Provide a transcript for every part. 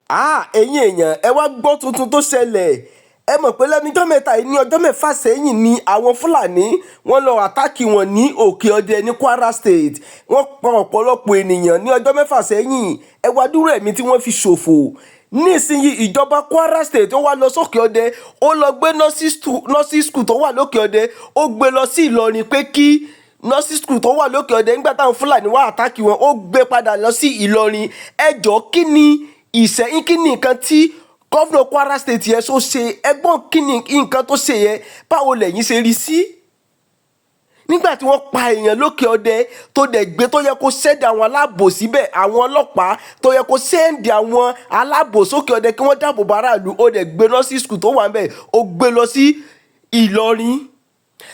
Háà, ẹ̀yin èèyàn, ẹ wá gbọ́ tuntun tó ṣẹlẹ̀. Ẹ mọ̀ pé lẹ́nu ọjọ́ mẹ́ta yìí, ní ọjọ́ 6 sẹ́yìn ni àwọn Fúlàní wọ́n lọ attack wọn ní Òkè Ọdẹ ní Kwara State. Wọ́n pa ọ̀pọ̀lọpọ̀ ènìyàn ní ọjọ́ 6 sẹ́yìn. Ẹ wá dúró ẹ̀mí tí wọ́n fi ṣòfò. Nísìnyí, ìjọba Kwara State ó wá lọ sókè Ọdẹ, ó lọ gbé nursing school tó wà lókè Ọdẹ, ó gbé lọ sí Ìlọrin, pé kí nursing school tó wà lókè Ọdẹ nígbà táwọn Fúlàní wá attack wọn, ó gbé padà lọ sí Ìlọrin. Ẹ jọ̀ọ́, kí ni ìṣẹ́yìn? Kí ni nǹkan tí gómìnà Kwara State yẹn tó ṣe? Ẹgbọ́n, kí ni nǹkan tó ṣe yẹn? Báwo lẹ̀yin ṣe rí sí nígbà tí wọ́n pa èèyàn lókè Ọdẹ, tó dẹ̀ gbé tó yẹ kó send àwọn aláàbò síbẹ̀, àwọn ọlọ́pàá, tó yẹ kó send àwọn aláàbò sókè Ọdẹ kí wọ́n dáàbò bo aráàlú, ó dẹ̀ gbé nursing school tó wà ńbẹ̀, ó gbé lọ sí Ìlọrin?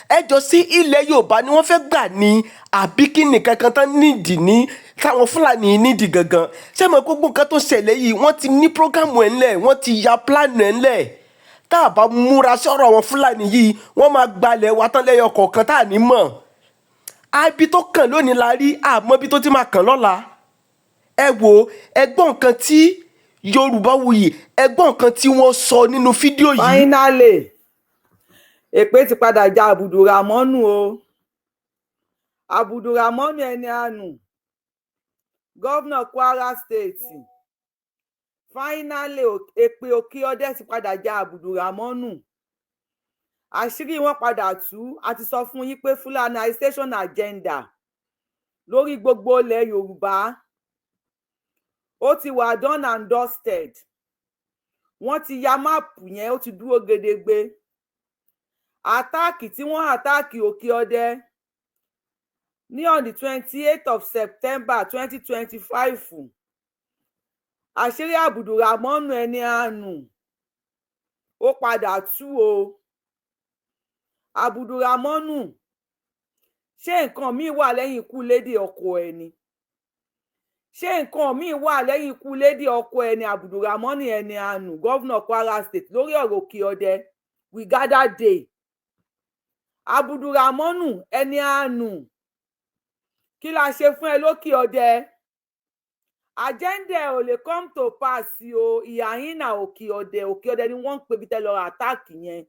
Ẹ jọ, sí ilẹ̀ Yorùbá ni wọ́n fẹ́ gbà ní, àbí kí ni kankan tán nídìí ní táwọn Fúlàní nídìí gangan? Ṣé mo gbogbo nǹkan tó ṣẹlẹ̀ yìí, wọ́n ti ní program ẹ̀ ńlẹ̀, wọ́n ti ya plan ẹ̀ ńlẹ̀. Tá a bá múra sọ̀rọ̀ àwọn Fúlàní yìí, wọ́n máa gbalẹ̀ wa tán lẹ́yọ kọ̀ọ̀kan tá a ní mọ̀. Ibi tó kàn lónìí la rí, àmọ́ ibi tó ti máa kàn lọ́la. Ẹ wo, ẹ gbọ́ nǹkan tí Yorùbáwùyí, ẹ gbọ́ nǹkan tí wọ́n sọ nínú fídíò yìí. Finally, èpè ti padà já Abdulramonu o. Abdulramonu ẹni àánú, governor Kwara State, finally, èpè Òkè Ọdẹ ti padà já Abdulramonu. Àṣírí wọn padà tú. A ti sọ fún yín pé Fulanisation agenda lórí gbogbo ilẹ̀ Yorùbá, ó ti wà done and dusted. Wọ́n ti ya map yẹn, ó ti dúró gedegbe. Attack tí wọ́n attack Òkè Ọdẹ ní on the 28th of September 2025, àṣírí Abdulramonu ẹni àánú ó padà tú o. Abdulramonu, ṣé nǹkan míín wà lẹ́yìn ikú lady ọkọ ẹ ni? Ṣé nǹkan míín wà lẹ́yìn ikú lady ọkọ ẹ ni, Abdulramonu ẹni àánú, governor Kwara State? Lórí ọ̀rọ̀ Òkè Ọdẹ, we gather dey. Abdulramonu ẹni àánú, kí la ṣe fún ẹ lókè Ọdẹ? Agenda ò lè come to pass o. Ìhàyín náà, Òkè Ọdẹ, Òkè Ọdẹ ni wọ́n ń pè bí tẹ́ lọ attack yẹn.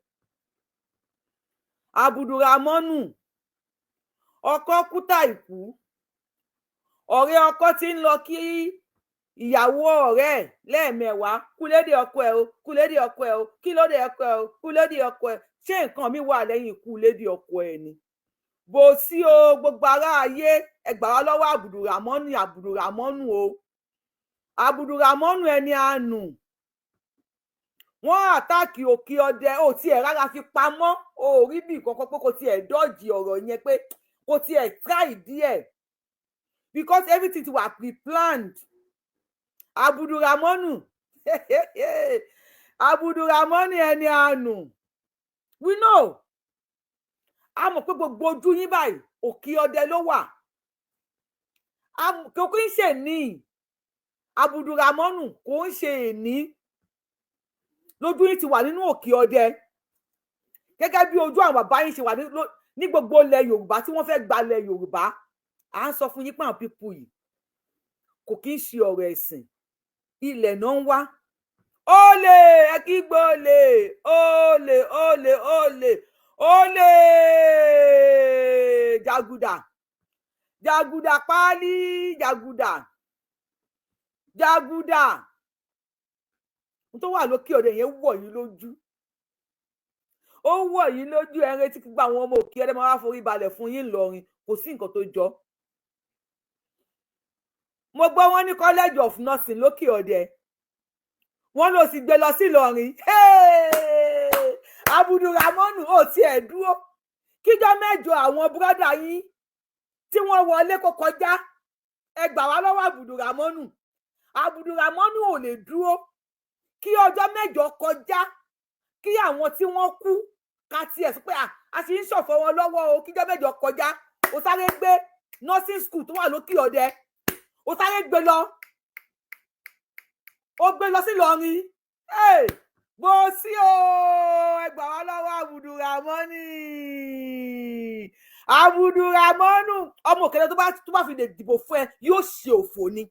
Abdulramonu, ọkọ kúta ìkú, ọ̀rẹ́ ọkọ tí ń lọ kí ìyàwó ọ̀rẹ́ ẹ̀ lẹ́ẹ̀mẹwàá, kú lédè ọkọ ẹ o, kú lédè ọkọ ẹ o, kí lóde ọkọ ẹ o, kú lédè ọkọ ẹ. Ṣé nǹkan mi wà lẹ́yìn ikú lédè ọkọ ẹ ni? Bò sí o. Gbogbo ará ayé, ẹ gbà wá lọ́wọ́ Abdulramonu, Abdulramonu o, Abdulramonu ẹni àánú. Wọ́n attack Òkè Ọdẹ, ò tiẹ̀ rárá fi pamọ́, ò rí bí kankan pé kò tiẹ̀ dodge ọ̀rọ̀ yẹn, pé kò tiẹ̀ try díẹ̀, because everything ti wà pre-planned. Abdulramonu, Abdulramonu ẹni àánú, we know, a mọ̀ pé gbogbo ojú yín báyìí, Òkè Ọdẹ ló wà. Kò kí ń ṣe ní Abdulramonu, kò ń ṣe èní lójú yín ti wà nínú Òkè Ọdẹ, gẹ́gẹ́ bí ojú àwọn bàbá yín ṣe wà ní gbogbo ilẹ̀ Yorùbá tí wọ́n fẹ́ gbalẹ̀ Yorùbá. À ń sọ fún yín pé àwọn people yìí, kò kí ń ṣe ọ̀rọ̀ ẹ̀sìn, ilẹ̀ náà ń wá. Olè, ẹ kígbe olè, olè, olè, olè, olè, jàgùdà, jàgùdà páálí, jàgùdà, jàgùdà tó wà lókè ọdẹ yẹn wọ̀ yín lójú, ó wọ̀ yín lójú. Ẹ ń retí gbogbo àwọn ọmọ Òkè Ọdẹ máa wá forí balẹ̀ fún yín lọrin. Kò sí nǹkan tó jọ. Mo gbọ́ wọn ní College of Nursing lókè Ọdẹ, wọn ló sì gbé lọ sí Ìlọrin. Abdulramonu, ò tiẹ̀ dúró kíjọ́ 8 àwọn búrọ́dà yín tí wọ́n wọlé kó kọjá. Ẹ gbà wá lọ́wọ́ Abdulramonu. Abdulramonu ò lè dúró kí ọjọ́ 8 kọjá, kí àwọn tí wọ́n kú ká tiẹ̀ sọ pé a sì ń ṣọ̀fọ̀ wọn lọ́wọ́ o. Kíjọ́ 8 kọjá, o sáré gbé nursing school tó wà lókè Ọdẹ, o sáré gbé lọ, o gbé lọ sí Ìlọrin. Bó sí o, ẹ gbà wá lọ́wọ́ Abdulramoni. Abdulramonu, ọmọ òkèlè tó bá fi lè dìbò fún ẹ, yóò ṣe òfò ni.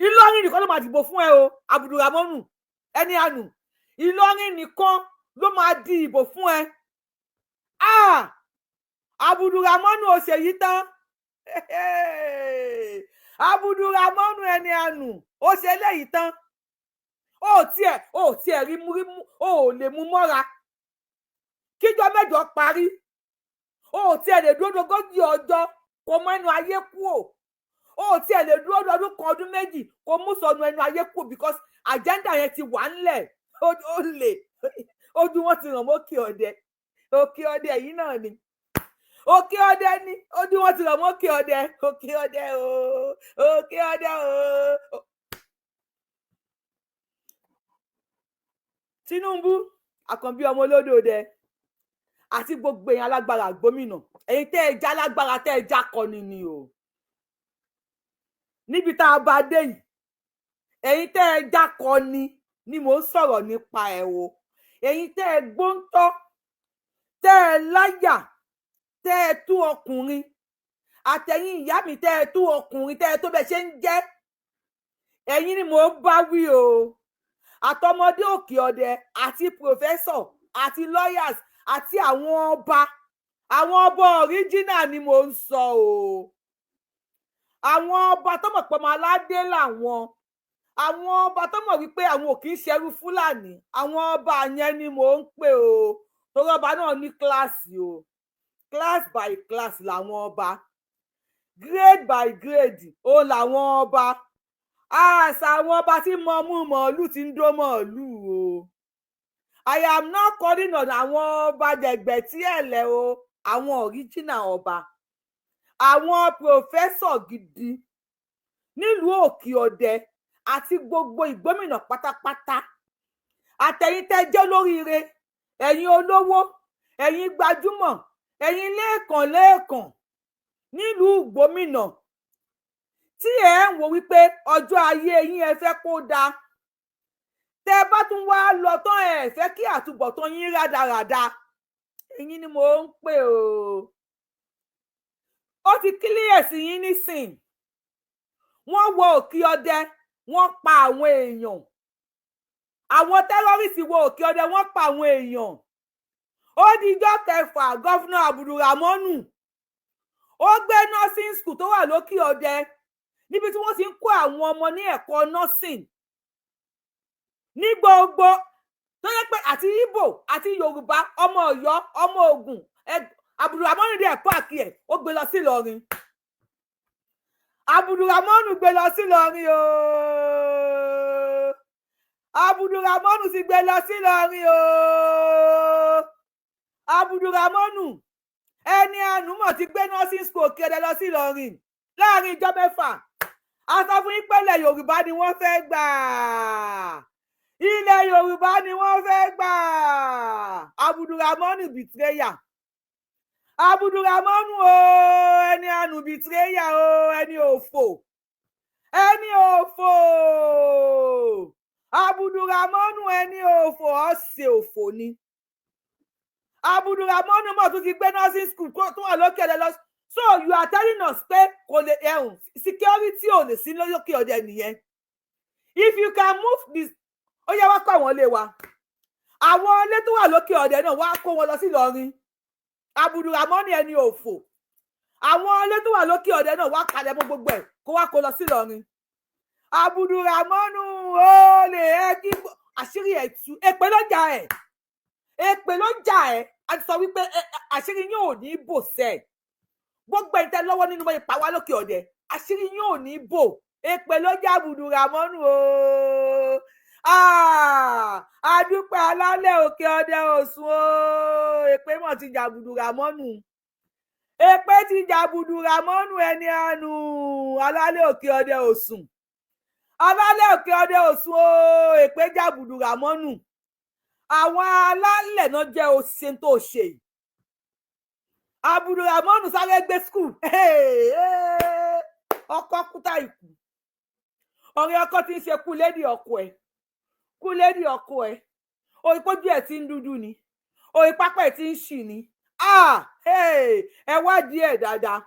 Ìlọrin nìkan ló máa dìbò fún ẹ o, Abdulramonu ẹni àánú. Ìlọrin nìkan ló máa di ìbò fún ẹ. Ah, Abdulramonu, ò ṣèyí tán. Abdulramonu ẹni àánú, ó ṣe eléyìí tán. Ó tiẹ̀ rí mú rí mú, ó lè mú mọ́ra kíjọ 8 parí. Ó tiẹ̀ lè dúró 40 ọjọ́ kó mọ ẹnu ayé kú o. Ó tiẹ̀ lè dúró ọdún kan, ọdún 2 kó mú sọnù ẹnu ayé kú, because agenda yẹn ti wà ńlẹ̀. Ó lè ojú wọn ti ràn mọ́ Òkè Ọdẹ. Òkè Ọdẹ yìí náà ni, Òkè Ọdẹ ni ojú wọn ti ràn mọ́ Òkè Ọdẹ. Òkè Ọdẹ o, Òkè Ọdẹ o. Tinubu Àkànbí ọmọ olódòdẹ àti gbogbo èèyàn alágbára gómìnà, ẹ̀yin tẹ́ ẹ já lágbára, tẹ́ ẹ já kọni ni o. Níbi tá a bá dé yìí, ẹ̀yin tẹ́ ẹ já kọni ni mò ń sọ̀rọ̀ nípa ẹ̀ o. Ẹ̀yin tẹ́ ẹ gbóńtọ́, tẹ́ ẹ láyà, tẹ́ ẹ tú ọkùnrin, àtẹ̀yin ìyá mi tẹ́ ẹ tú ọkùnrin, tẹ́ ẹ tó bẹ́ẹ̀ ṣe ń jẹ́, ẹ̀yin ni mò ń bá wí o. Àtọmọdé Òkè Ọdẹ àti professor àti lawyers àti àwọn ọba, àwọn ọba original ni mò ń sọ o. Àwọn ọba tó mọ̀ pé ọmọ aládé làwọn, àwọn ọba tó mọ̀ wípé àwọn ò kì í ṣẹrú Fúlàní, àwọn ọba yẹn ni mò ń pè o. Torí ọba náà ní class o, class by class làwọn ọba, grade by grade ó làwọn ọba. Àṣà àwọn ọba tí mọ mú màálù tí ń dó màálù o. I am not calling on àwọn ọba jẹ̀gbẹ́ tí ẹ̀ lẹ̀ o. Àwọn original ọba, àwọn professor gidi nílùú Òkè Ọdẹ àti gbogbo ìgbómìnà pátápátá, àtẹ̀yin tẹ́ jẹ́ olóríire, ẹ̀yin olówó, ẹ̀yin gbajúmọ̀, ẹ̀yin lẹ́ẹ̀kan lẹ́ẹ̀kan nílùú ìgbómìnà tí ẹ ń wò wípé ọjọ́ ayé yín ẹ fẹ́ kó dáa, tẹ́ bá tún wá lọ tán, ẹ fẹ́ kí àtúbọ̀tán yín rádaràda, ẹ̀yin ni mò ń pè o. Ó ti clear sí yín nísìn. Wọ́n wọ Òkè Ọdẹ, wọ́n pa àwọn èèyàn. Àwọn terrorist wọ Òkè Ọdẹ, wọ́n pa àwọn èèyàn. Ó dijọ́ kẹfà, Governor Abdulramonu ó gbé nursing school tó wà lÓkè Ọdẹ, níbi tí wọ́n ti ń kó àwọn ọmọ ní ẹ̀kọ́ nursing ní gbogbo tó yẹ pé àti Ìgbò àti Yorùbá, ọmọ Ọ̀yọ́, ọmọ Ògùn. Abdulramonu dẹ̀ pack ẹ̀, ó gbé lọ sí Ìlọrin. Abdulramonu gbé lọ sí Ìlọrin ooo. Abdulramonu ti gbé lọ sí Ìlọrin ooo. Abdulramonu ẹni ànúmọ̀ ti gbé nursing school Òkè Ọdẹ lọ sí Ìlọrin láàrin ìjọ 6. A sọ fún yín pé ilẹ̀ Yorùbá ni wọ́n fẹ́ gbà, ilẹ̀ Yorùbá ni wọ́n fẹ́ gbà. Abdulramonu betrayer, Abdulramonu o, ẹni àánú betrayer o, ẹni òfò, ẹni òfò. Abdulramonu ẹni òfò, ọ̀sẹ̀ òfò ni. Abdulramonu mọ̀ tún ti gbé nursing school tó wà lÓkè Ọdẹ lọ. So you are telling us pé kò lè ẹ̀hún security ò lè sí lÓkè Ọdẹ nìyẹn. If you can move this, ó yẹ wá kó àwọn ilé wa, àwọn ilé tó wà lÓkè Ọdẹ náà, wá kó wọn lọ sí Ìlọrin. Abdulramoni ẹni òfò, àwọn ilé tó wà lÓkè Ọdẹ náà, wá kalẹ̀ mọ́ gbogbo ẹ̀, kó wá kó lọ sí Ìlọrin. Abdulramonu ó lè ẹ kí àṣírí ẹ̀ tú. Èpè ló jà ẹ̀, èpè ló jà ẹ̀. A ti sọ wípé àṣírí yín ò ní bò sẹ́ẹ̀. Gbogbo ẹ̀yin tẹ́ lọ́wọ́ nínú bóyá pa wá lÓkè Ọdẹ, àṣírí yín ò ní bò. Èpè ló jà Abdulramonu o. Adúpẹ́ alálẹ̀ Òkè Ọdẹ òsùn o. Èpè mọ̀ ti jà Abdulramonu, èpè ti jà Abdulramonu ẹni àánú. Alálẹ̀ Òkè Ọdẹ òsùn, alálẹ̀ Òkè Ọdẹ òsùn o. Èpè jà Abdulramonu. Àwọn alálẹ̀ náà jẹ́ ose tó ṣe yìí. Abdulramonu sáré gbé school, ọkọ kúta ìkù, ọ̀rẹ́ ọkọ tí ń ṣe kú lédi ọkọ ẹ̀, kú lédi ọkọ ẹ̀. Orí pójú ẹ̀ tí ń dúdú ni, orí pápá ẹ̀ tí ń ṣì ni. Ẹ wádìí ẹ̀ dáadáa.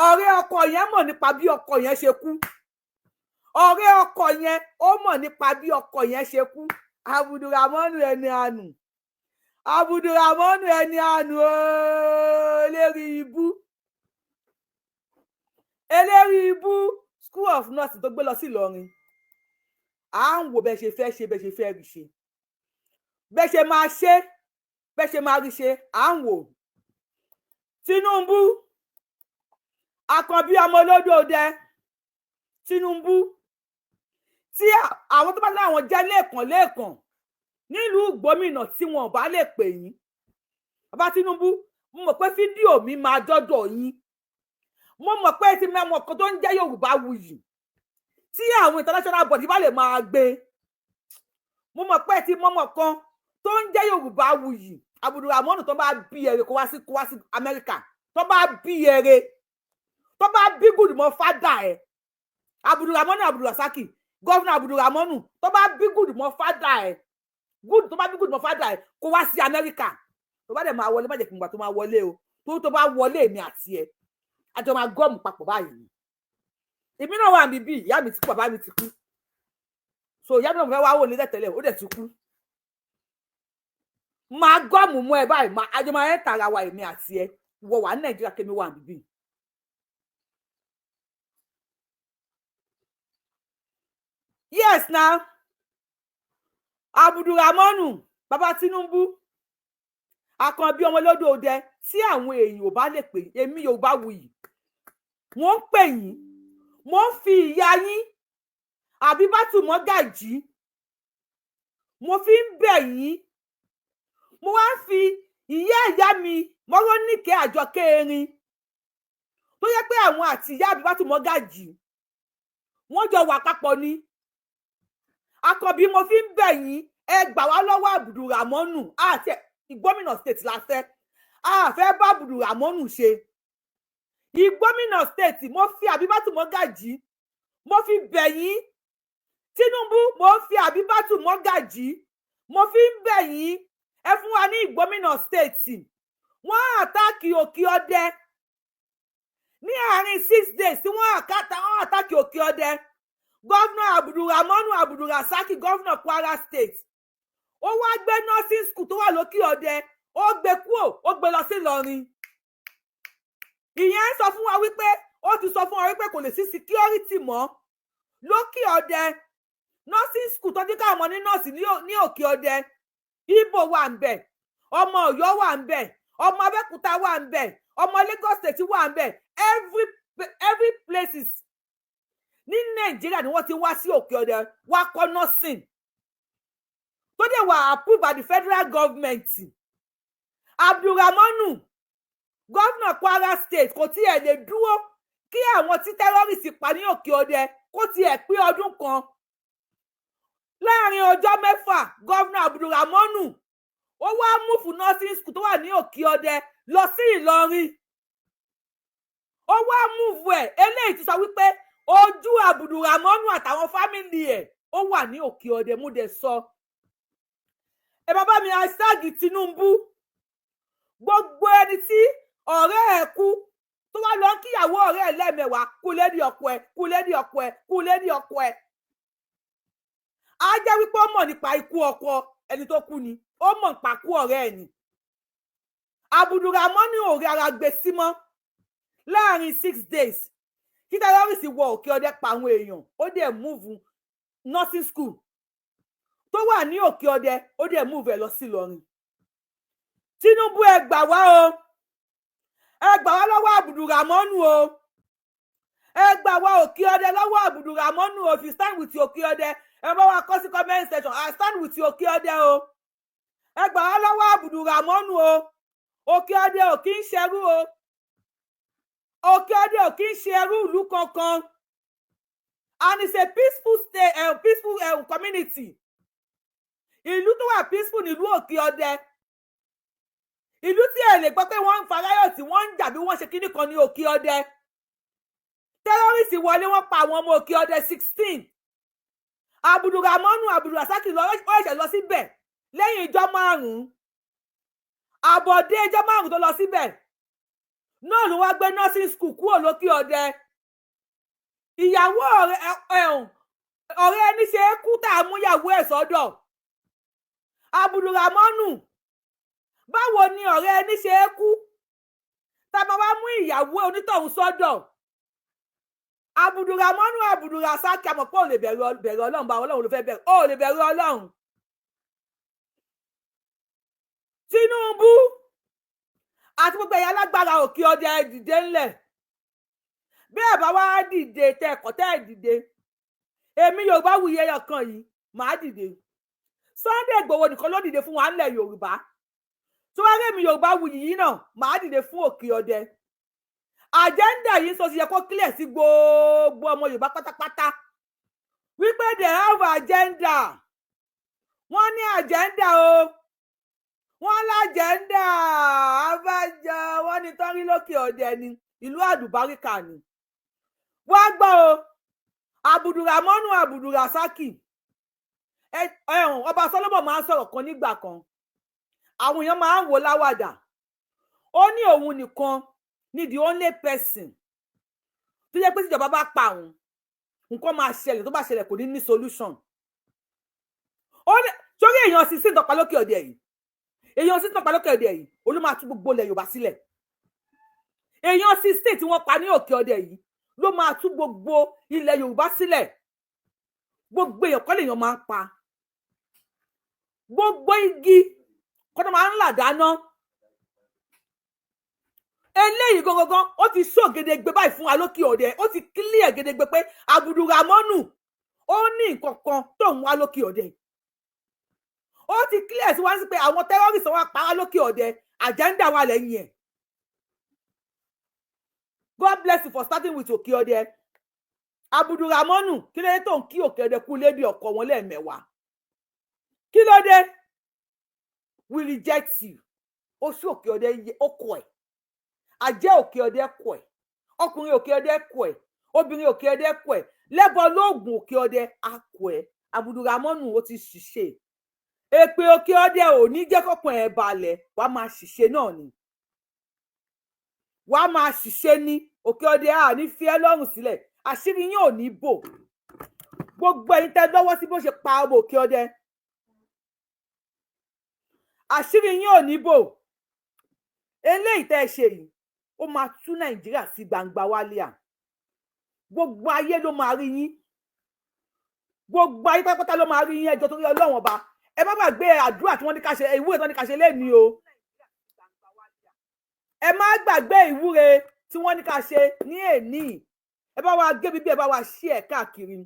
Ọ̀rẹ́ ọkọ yẹn mọ̀ nípa bí ọkọ yẹn ṣe kú. Ọ̀rẹ́ ọkọ yẹn, ó mọ̀ nípa bí ọkọ yẹn ṣe kú. Abudulramonu ẹni àánú, Abudulramonu ẹni àánú ooo, eléri ibú, eléri ibú. School of Nursing tó gbé lọ sí Ìlọrin, à ń wò bẹ́ẹ̀ ṣe fẹ́ ṣe, bẹ́ẹ̀ ṣe fẹ́ rí ṣe, bẹ́ẹ̀ ṣe máa ṣe, bẹ́ẹ̀ ṣe máa rí ṣe, à ń wò. Tinubu, Àkànbí ọmọ olódòdẹ, Tinubu, tí àwọn tó bá láwọn jẹ́ lẹ́ẹ̀kan lẹ́ẹ̀kan nílùú gómìnà tí wọn ò bá lè pè yín, bàbá Tinubu, mo mọ̀ pé fídíò mi máa dọ́dọ̀ yín. Mo mọ̀ pé ti mẹ́wọ̀n kan tó ń jẹ́ Yorùbá Wuyì tí àwọn international body bá lè máa gbé. Mo mọ̀ pé ti mọ́mọ́ kan tó ń jẹ́ Yorùbá Wuyì. Abdulrahman, tó bá bí ẹrẹ kó wá sí Amẹ́ríkà, tó bá bí ẹrẹ, tó bá bí gùdùmọ̀ fádà ẹ, Abdulrahman Abdulrasaki, governor Abdulrahman, tó bá bí gùdùmọ̀ fádà ẹ, gùdù tó bá bí gùdùmọ̀ fádà ẹ, kó wá sí Amẹ́ríkà. Tó bá dẹ̀ máa wọlé, má jẹ́ kí n gbà tó máa wọlé o. Tó bá wọlé, èmi àti ẹ àjọ máa gọ́ọ̀mù papọ̀ báyìí. Èmi náà wà níbí, ìyá mi ti kú, bàbá mi ti kú, so ìyá mi náà fẹ́ wá wò ní tẹ̀tẹ̀lẹ̀, ó dẹ̀ ti kú. Máa gọ́ọ̀mù mú ẹ báyìí, máa àjọ máa ń tara wa, èmi àti ẹ wọ wà ní Nàìjíríà, kémi wà níbí. Yes na, Abdulramonu bàbá Tinubu, Àkànbí ọmọlódò ọdẹ, tí àwọn èèyàn ò bá lè pè èmi Yorùbá Wuyì, wọ́n ń pè yín. Mo ń fi ìyá yín Àbíbátù Mọ́gàjí, mo fi ń bẹ̀ yín. Mo wá ń fi ìyá ìyá mi Mọ́rọ́níkẹ́ Àjọkẹ́ Erin, tó yẹ pé àwọn àti ìyá Àbíbátù Mọ́gàjí wọ́n jọ wà papọ̀ ni. Àkànbí, mo fi ń bẹ̀ yín, ẹ gbà wá lọ́wọ́ Abdulramonu. Àti ìgbómìnà state la fẹ́, a fẹ́ bá Abdulramonu ṣe ìgbómìnà state. Mo fi Àbíbátù Mọ́gàjí, mo fi bẹ̀ yín. Tinubu, mo fi Àbíbátù Mọ́gàjí, mo fi ń bẹ̀ yín, ẹ fún wa ní ìgbómìnà state. Wọ́n attack Òkè Ọdẹ ní àárín 6 days tí wọ́n attack Òkè Ọdẹ. Governor Abdulramonu Abdulrasaki, governor Kwara State, ó wá gbé nursing school tó wà lókè Ọdẹ, ó gbé kúò, ó gbé lọ sí Ìlọrin. Ìyẹn ń sọ fún wa wípé, ó ti sọ fún wa wípé kò lè sí security mọ́ lókè Ọdẹ. Nursing school tó dé káwọn ọmọ ní nọ́ọ̀sì ní Òkè Ọdẹ, Ìgbò wà ń bẹ̀, ọmọ Ọ̀yọ́ wà ń bẹ̀, ọmọ Abẹ́òkúta wà ń bẹ̀, ọmọ Lagos State wà ń bẹ̀. Every places ní Nàìjíríà ni wọ́n ti wá sí Òkè Ọdẹ wá kọ́ nursing tó dẹ̀ wà approved by the federal government. Abdulramonu, governor Kwara State, kò tiẹ̀ lè dúró kí àwọn tí terrorist pa ní Òkè Ọdẹ kó tiẹ̀ pé ọdún kan. Láàrin ọjọ́ 6, governor Abdulramonu, ó wá move nursing school tó wà ní Òkè Ọdẹ lọ sí Ìlọrin. Ó wá move ẹ̀. Eléyìí ti sọ wípé ojú Abdulramonu àtàwọn family ẹ̀, ó wà ní Òkè Ọdẹ. Mú dẹ̀ sọ ẹ, bàbá mi, hashtag Tinubu. Gbogbo ẹni tí ọ̀rẹ́ ẹ̀ kú, tó wá lọ ń kíyàwó ọ̀rẹ́ ẹ̀ lẹ́ẹ̀mẹwàá, kú lédi ọkọ ẹ̀, kú lédi ọkọ ẹ̀, kú lédi ọkọ ẹ̀, á jẹ́ wípé ó mọ̀ nípa ikú ọkọ ẹni tó kú ni, ó mọ̀ nípa kú ọ̀rẹ́ ẹ̀ ni. Abdulramoni ò rí ara gbé sí mọ́. Láàrin 6 days kí terrorist wọ Òkè Ọdẹ pa àwọn èèyàn, ó dẹ̀ move nursing school tó wà ní Òkè Ọdẹ, ó dẹ̀ move ẹ̀ lọ sí Ìlọrin. Tinubu, ẹ gbà wá o, ẹ gbà wá lọ́wọ́ Abdulramonu o, ẹ gbà wá Òkè Ọdẹ lọ́wọ́ Abdulramonu o. If you stand with Òkè Ọdẹ, ẹ bá wa kọ sí comment section, "I stand with Òkè Ọdẹ" o. Ẹ gbà wá lọ́wọ́ Abdulramonu o. Òkè Ọdẹ ò kí ń ṣerú o, Òkè Ọdẹ ò kí ń ṣe ẹrú ìlú kankan, and it's a peaceful state, peaceful community. Ìlú tó wà peaceful nílùú Òkè Ọdẹ. Ìlú tí ẹ lè gbọ́ pé wọ́n ń fa riot, wọ́n ń jà bí wọ́n ṣe kíní kan ní Òkè Ọdẹ. Terrorist wọlé, wọ́n pa àwọn ọmọ Òkè Ọdẹ 16. Abdulramonu Abdulrasaki lọ, ó ṣẹ̀ṣẹ̀ lọ síbẹ̀ lẹ́yìn ìjọ 5. Àbọ̀dé ìjọ 5 tó lọ síbẹ̀ náà ló wá gbé nursing school kúrò lókè Ọdẹ. Ìyàwó ọ̀rẹ́ ẹ̀hún. Ọ̀rẹ́ ẹni ṣe é kú tá a mú ìyàwó ẹ̀ sọ́dọ̀. Abdulramonu, báwo ni ọ̀rẹ́ ẹni ṣe é kú tá a máa wá mú ìyàwó onítọ̀hún sọ́dọ̀? Abdulramonu Abdulrasaki, àmọ̀ pé ò lè bẹ̀rù Ọlọ́run, bá Ọlọ́run ló fẹ́ bẹ̀rù, ó lè bẹ̀rù Ọlọ́run. Tinubu àti gbogbo ẹ̀yà alágbára Òkè Ọdẹ, dìde ńlẹ̀. Bí ẹ bá wá dìde, tẹ ẹ̀kọ́ tẹ́ ẹ̀ dìde, èmi Yorùbá Wuyì ẹyọ kan yìí màá dìde. Sunday Igboho nìkan ló dìde fún wa ńlẹ̀ Yorùbá. Tó wá rèmi Yorùbá Wuyì yìí náà, màá dìde fún Òkè Ọdẹ. Agenda yìí sọ sí yẹ kó clear sí gbogbo ọmọ Yorùbá pátápátá wípé they have agenda. Wọ́n ní agenda o, wọ́n l'agenda. Abájọ wọ́n ní tọ́rí lókè ọdẹ ni, ìlú àdùbáríkà ni. Wá gbọ́ o, Abudulramonu Abudulrasaki, ẹhùn ọba Solomon máa ń sọ̀rọ̀ kan nígbà kan, àwọn èèyàn máa ń wò láwàdà. Ó ní òun nìkan ní the only person tó jẹ́ pé tíjọba bá pa òun, nǹkan máa ṣẹlẹ̀, tó bá ṣẹlẹ̀ kò ní ní solution. Ó ní sórí èèyàn 16 tọpa lókè ọdẹ yìí, èèyàn 16 tọpa lókè ọdẹ yìí, olú máa tú gbogbo ilẹ̀ Yorùbá sílẹ̀. Èèyàn 16 tí wọ́n pa ní Òkè Ọdẹ yìí ló máa tú gbogbo ilẹ̀ Yorùbá sílẹ̀. Gbogbo èèyàn kọ́ lèèyàn máa ń pa, gbogbo igi kọ́ tó máa ń là dáná. Eléyìí gangan, ó ti sọ gedegbe báyìí fún wa lókè ọdẹ. Ó ti clear gedegbe pé Abudulramonu, ó ní nǹkan kan tó ń wá lókè ọdẹ. Ó ti clear sí wá sí pé àwọn terrorist wá pa wá lókè ọdẹ, agenda wà lẹ́yìn ẹ̀. God bless you for starting with Òkè Ọdẹ. Abudulramonu, kí ló dé tó ń kí Òkè Ọdẹ kú lédi ọkọ wọn lẹ́ẹ̀mẹ́wàá? Kí ló dé? We reject you. Oṣù Òkè Ọdẹ ó kọ ẹ, àjẹ́ Òkè Ọdẹ kọ ẹ, ọkùnrin Òkè Ọdẹ kọ ẹ, obìnrin Òkè Ọdẹ kọ ẹ, lẹ́bọ lóògùn Òkè Ọdẹ akọ ẹ. Abudulramonu, ó ti ṣiṣẹ́ èpè Òkè Ọdẹ ò ní jẹ́ kọ́kàn ẹ̀ balẹ̀. Wàá máa ṣiṣẹ́ náà ni, wàá máa ṣiṣẹ́ ní Òkè Ọdẹ. À ní fi ẹ́ lọ́rùn sílẹ̀, àṣírí yín ò ní bò. Gbogbo ẹ̀yin tẹ́ lọ́wọ́ sí bó ṣe pa ọmọ Òkè Ọdẹ, àṣírí yín ò ní bò. Eléyìí tẹ́ ẹ ṣe yìí, ó máa tú Nàìjíríà sí gbangba wálíà. Gbogbo ayé ló máa rí yín, gbogbo ayé pátápátá ló máa rí yín. Ẹjọ́ torí Ọlọ́run Ọba, ẹ má gbàgbé àdúrà tí wọ́n ní ká ṣe, ìwúre tí wọ́n ní ká ṣe lẹ́ni o. Ẹ má gbàgbé ìwúre tí wọ́n ní ká ṣe ní èní. Ẹ bá wa gé bíbí, ẹ bá wa ṣí ẹ káàkiri.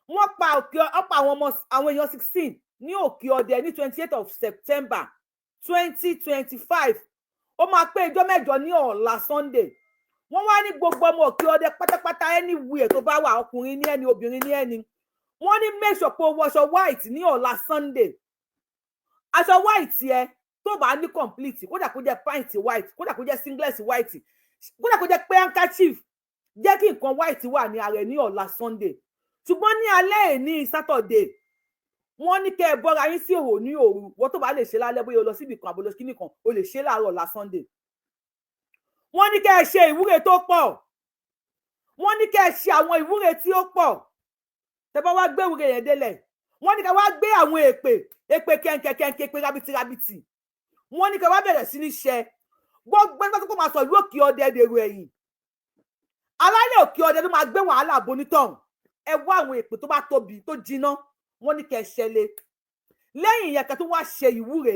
Wọ́n pa òkè ọ̀pọ̀ àwọn ọmọ, àwọn èèyàn 16 ní Òkè Ọdẹ ní 28 of September 2025. Ó máa pé ijọ́ 8 ní ọ̀la Sunday. Wọ́n wá ní gbogbo ọmọ Òkè Ọdẹ pátápátá, anywhere tó bá wà, ọkùnrin ní ẹni, obìnrin ní ẹni, wọ́n ní make sure pé o wọṣọ white ní ọ̀la Sunday. Aṣọ white yẹ tó bá ní complete, kódà kó jẹ́ pant white, kódà kó jẹ́ singlet white, kódà kó jẹ́ pé handkerchief, jẹ́ kí nǹkan white wà ní ara ẹ̀ ní ọ̀la Sunday. Ṣùgbọ́n ní alẹ́ èní Saturday, wọ́n ní kẹ́ ẹ bọ́ra yín sí òhò ní òru. Wọ́n tó bá lè ṣe lálẹ́, bóyá o lọ síbì kan àbò lọ kíní kan, o lè ṣe láàárọ̀ ọ̀la Sunday. Wọ́n ní kẹ́ ẹ ṣe ìwúre tó pọ̀, wọ́n ní kẹ́ ẹ ṣe àwọn ìwúre tí ó pọ̀. Tẹ́ bá wá gbé ìwúre yẹn délẹ̀, wọ́n ní kẹ́ wá gbé àwọn èpè, èpè kẹ̀ǹkẹ̀ kẹ̀ǹkẹ̀, èpè rabiti rabiti, wọ́n ní kẹ́ wá bẹ̀rẹ̀ sí ní ṣe. Gbogbo ẹgbẹ́ tó kó máa sọ ìlú Òkè Ọdẹ dèrò ẹ̀yìn, alálẹ̀ Òkè Ọdẹ ló máa gbé wàhálà bonítọ̀hún. Ẹ wá àwọn èpè tó bá tóbi tó jiná, wọ́n ní kẹ́ ẹ ṣẹlẹ̀. Lẹ́yìn ìyẹn, kẹ́ tó wá ṣe ìwúre,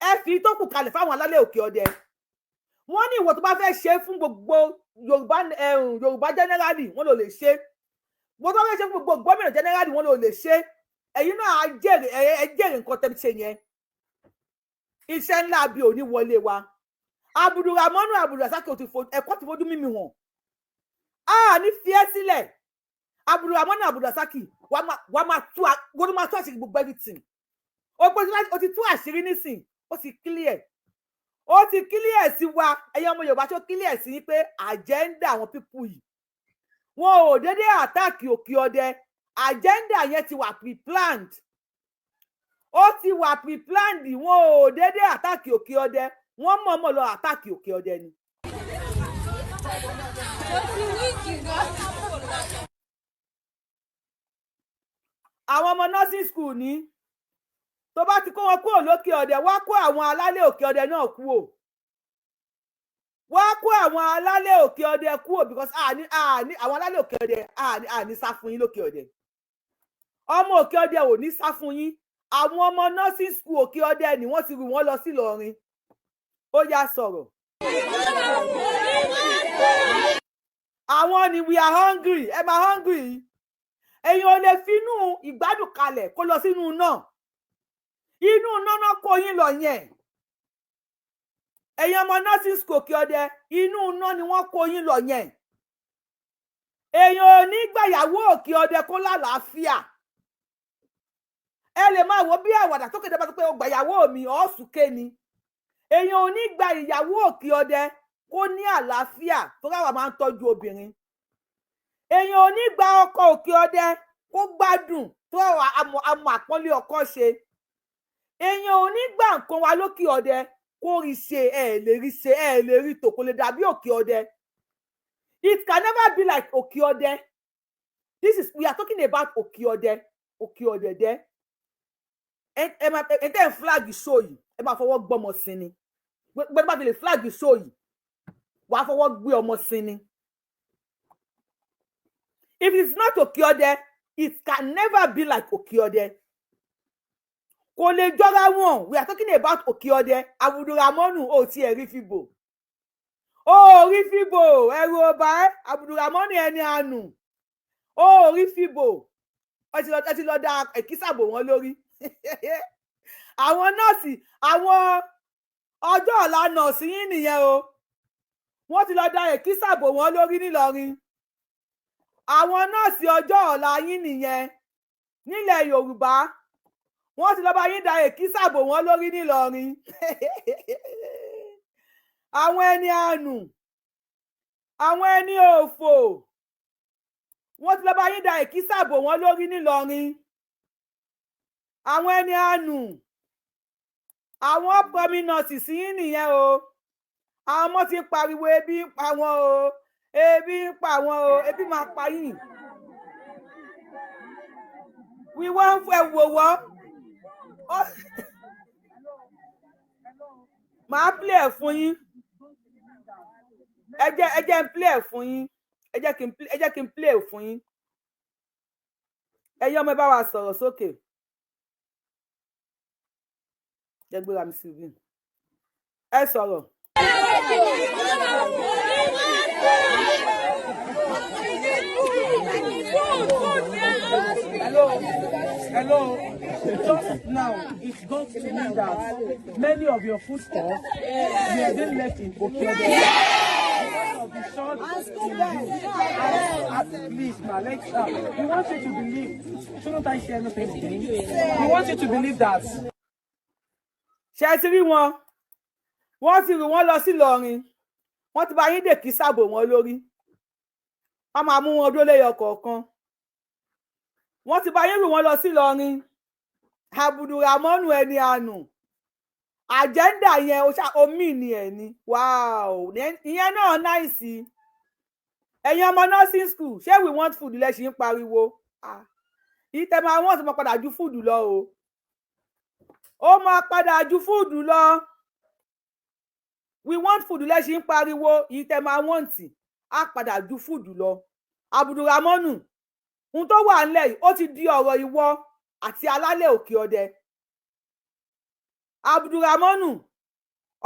ẹ fi tó kù kalẹ̀ fáwọn alálẹ̀ Òkè Ọdẹ. Wọ́n ní ìwọ tó bá fẹ́ ṣe fún gbogbo Yorùbá, Yorùbá generally, wọ́n lò lè ṣe. Wọ́n tó bá fẹ́ ṣe fún gbogbo gómìnà generally, wọ́n lò lè ṣe. Ẹ̀yin náà á jèrè, ẹ jèrè nǹkan tẹ́ ṣe yẹn. Iṣẹ́ ńlá bí òní wọlé wa. Abudulramonu Abudulrasaki, ẹ̀kọ́ ti fojú mímì hàn, á ní fi ẹ́ sílẹ̀. Abudulramonu Abudulrasaki, wàá máa tú, wọ́n máa tú àṣírí gbogbo everything. Ó ti tú àṣírí nísìn, ó ti clear, ó ti clear sí wa. Ẹ̀yin ọmọ Yorùbá, tó clear sí pé agenda àwọn people yìí, wọn ò dédé attack Òkè Ọdẹ. Agenda yẹn ti wà pre-planned, ó ti wà pre-planned. Wọn ò dédé attack Òkè Ọdẹ, wọ́n mọ̀ọ́mọ̀ lọ attack Òkè Ọdẹ ni. Ó ti weak gan. Àwọn ọmọ nursing school ní tó bá ti kó wọn kúrò lókè ọdẹ, wá kó àwọn alálẹ̀ Òkè Ọdẹ náà kúrò, wá kó àwọn alálẹ̀ Òkè Ọdẹ kúrò, because àní àwọn alálẹ̀ Òkè Ọdẹ, àní sá fún yín lókè Ọdẹ. Ọmọ Òkè Ọdẹ ò ní sá fún yín. Àwọn ọmọ nursing school Òkè Ọdẹ ni wọ́n ti rù wọ́n lọ sí Ìlọrin. Ó yá, sọ̀rọ̀. Àwọn ni we are hungry. Ẹ máa hungry. Èèyàn ò lè finú ìgbádùn kalẹ̀ kó lọ sínú náà. Inú náná kó yín lọ yẹn. Ẹ̀yin ọmọ nursing school Òkè Ọdẹ, inú iná ni wọ́n kó yín lọ yẹn. Èèyàn ò ní gbàyàwó Òkè Ọdẹ kó lálàáfíà. Ẹ lè máa wò bí àwàdà tó kéde bá tó pé ó gbàyàwó mi ọ̀ọ́sùké ni. Èèyàn ò ní gba ìyàwó Òkè Ọdẹ kó ní àlàáfíà, tó ráwà máa ń tọ́jú obìnrin. Èèyàn ò ní gba ọkọ Òkè Ọdẹ kó gbádùn, tó ráwà àmọ́ àpọ́nlé ọkọ ṣe. Èèyàn ò ní gbà nǹkan wa lókè Ọdẹ kó rí ṣe. Ẹ lè rí ṣe, ẹ lè rí tò, kò lè dàbí Òkè Ọdẹ. It can never be like Òkè Ọdẹ. This is, we are talking about Òkè Ọdẹ, Òkè Ọdẹdẹ. Ẹ máa ẹ tẹ́ ń flag show yìí, ẹ máa fọwọ́ gbọ́mọ sí ni. Gbẹ́dọ́ bá fi lè flag show yìí, wàá fọwọ́ gbé ọmọ sí ni. If it's not Òkè Ọdẹ, it can never be like Òkè Ọdẹ. Kò lè jọra wọn. We are talking about Òkè Ọdẹ. Abudulramonu, ò tiẹ̀ rí fìbò, ó rí fìbò, ẹrù ọba ẹ. Abudulramonu, ẹni àánú, ó rí fìbò. Ẹ ti lọ da ẹ̀kísà bò wọ́n lórí. Àwọn nọ́ọ̀sì, àwọn ọjọ́ ọ̀la nọ́ọ̀sì yín nìyẹn o. Wọ́n ti lọ da ẹ̀kísà bò wọ́n lórí nílọrin. Àwọn nọ́ọ̀sì ọjọ́ ọ̀la yín nìyẹn nílẹ̀ Yorùbá. Wọ́n ti lọ bá yín da èkísà bò wọ́n lórí nílọrin. Àwọn ẹni àánú, àwọn ẹni òfò, wọ́n ti lọ bá yín da èkísà bò wọ́n lórí nílọrin. Àwọn ẹni àánú, àwọn upcoming nurses yín nìyẹn o. Àwọn ọmọ ti ń pariwo, ebi ń pa wọn o, ebi ń pa wọn o, ebi máa pa yín. We wan ẹ wò wọ́n. Màá play ẹ̀ fún yín. Ẹ jẹ́ n play ẹ̀ fún yín. Ẹ jẹ́ kí n play ẹ̀ fún yín. Ẹ yọ ọmọ, ẹ bá wa sọ̀rọ̀ sókè. Jẹ́ gbéra mi sí ibi. Ẹ sọ̀rọ̀. Hello, hello. Just now, it got to me that many of your foodstuffs were being left in Okeode because of the short in use. And please, ma, let's, we want you to believe. Shouldn't I share anything again? We want you to believe that. Ṣe ti rí wọn? Wọ́n ti rù wọ́n lọ sí Ìlọrin. Wọ́n ti bá yín dèkí sábò wọn lórí. Wọ́n máa mú wọn dúró lẹ́yọ kọ̀ọ̀kan. Wọ́n ti bá yín rù wọ́n lọ sí Ìlọrin. Abudulramonu, ẹni àánú, agenda yẹn o ṣá omi ni ẹ ní. Wow, ìyẹn náà nice. Ẹ̀yin ọmọ nursing school, ṣé we want food lẹ ṣì ń pariwo? Ah, ìtẹ̀ máa wọ́n ti máa padà ju food lọ o. Ó máa padà ju food lọ. We want food lẹ ṣì ń pariwo. Ìtẹ̀ máa want á padà ju food lọ. Abudulramonu, ohun tó wà nílẹ̀ yìí, ó ti di ọ̀rọ̀ ìwọ àti alálẹ̀ Òkè Ọdẹ. Abudulramonu,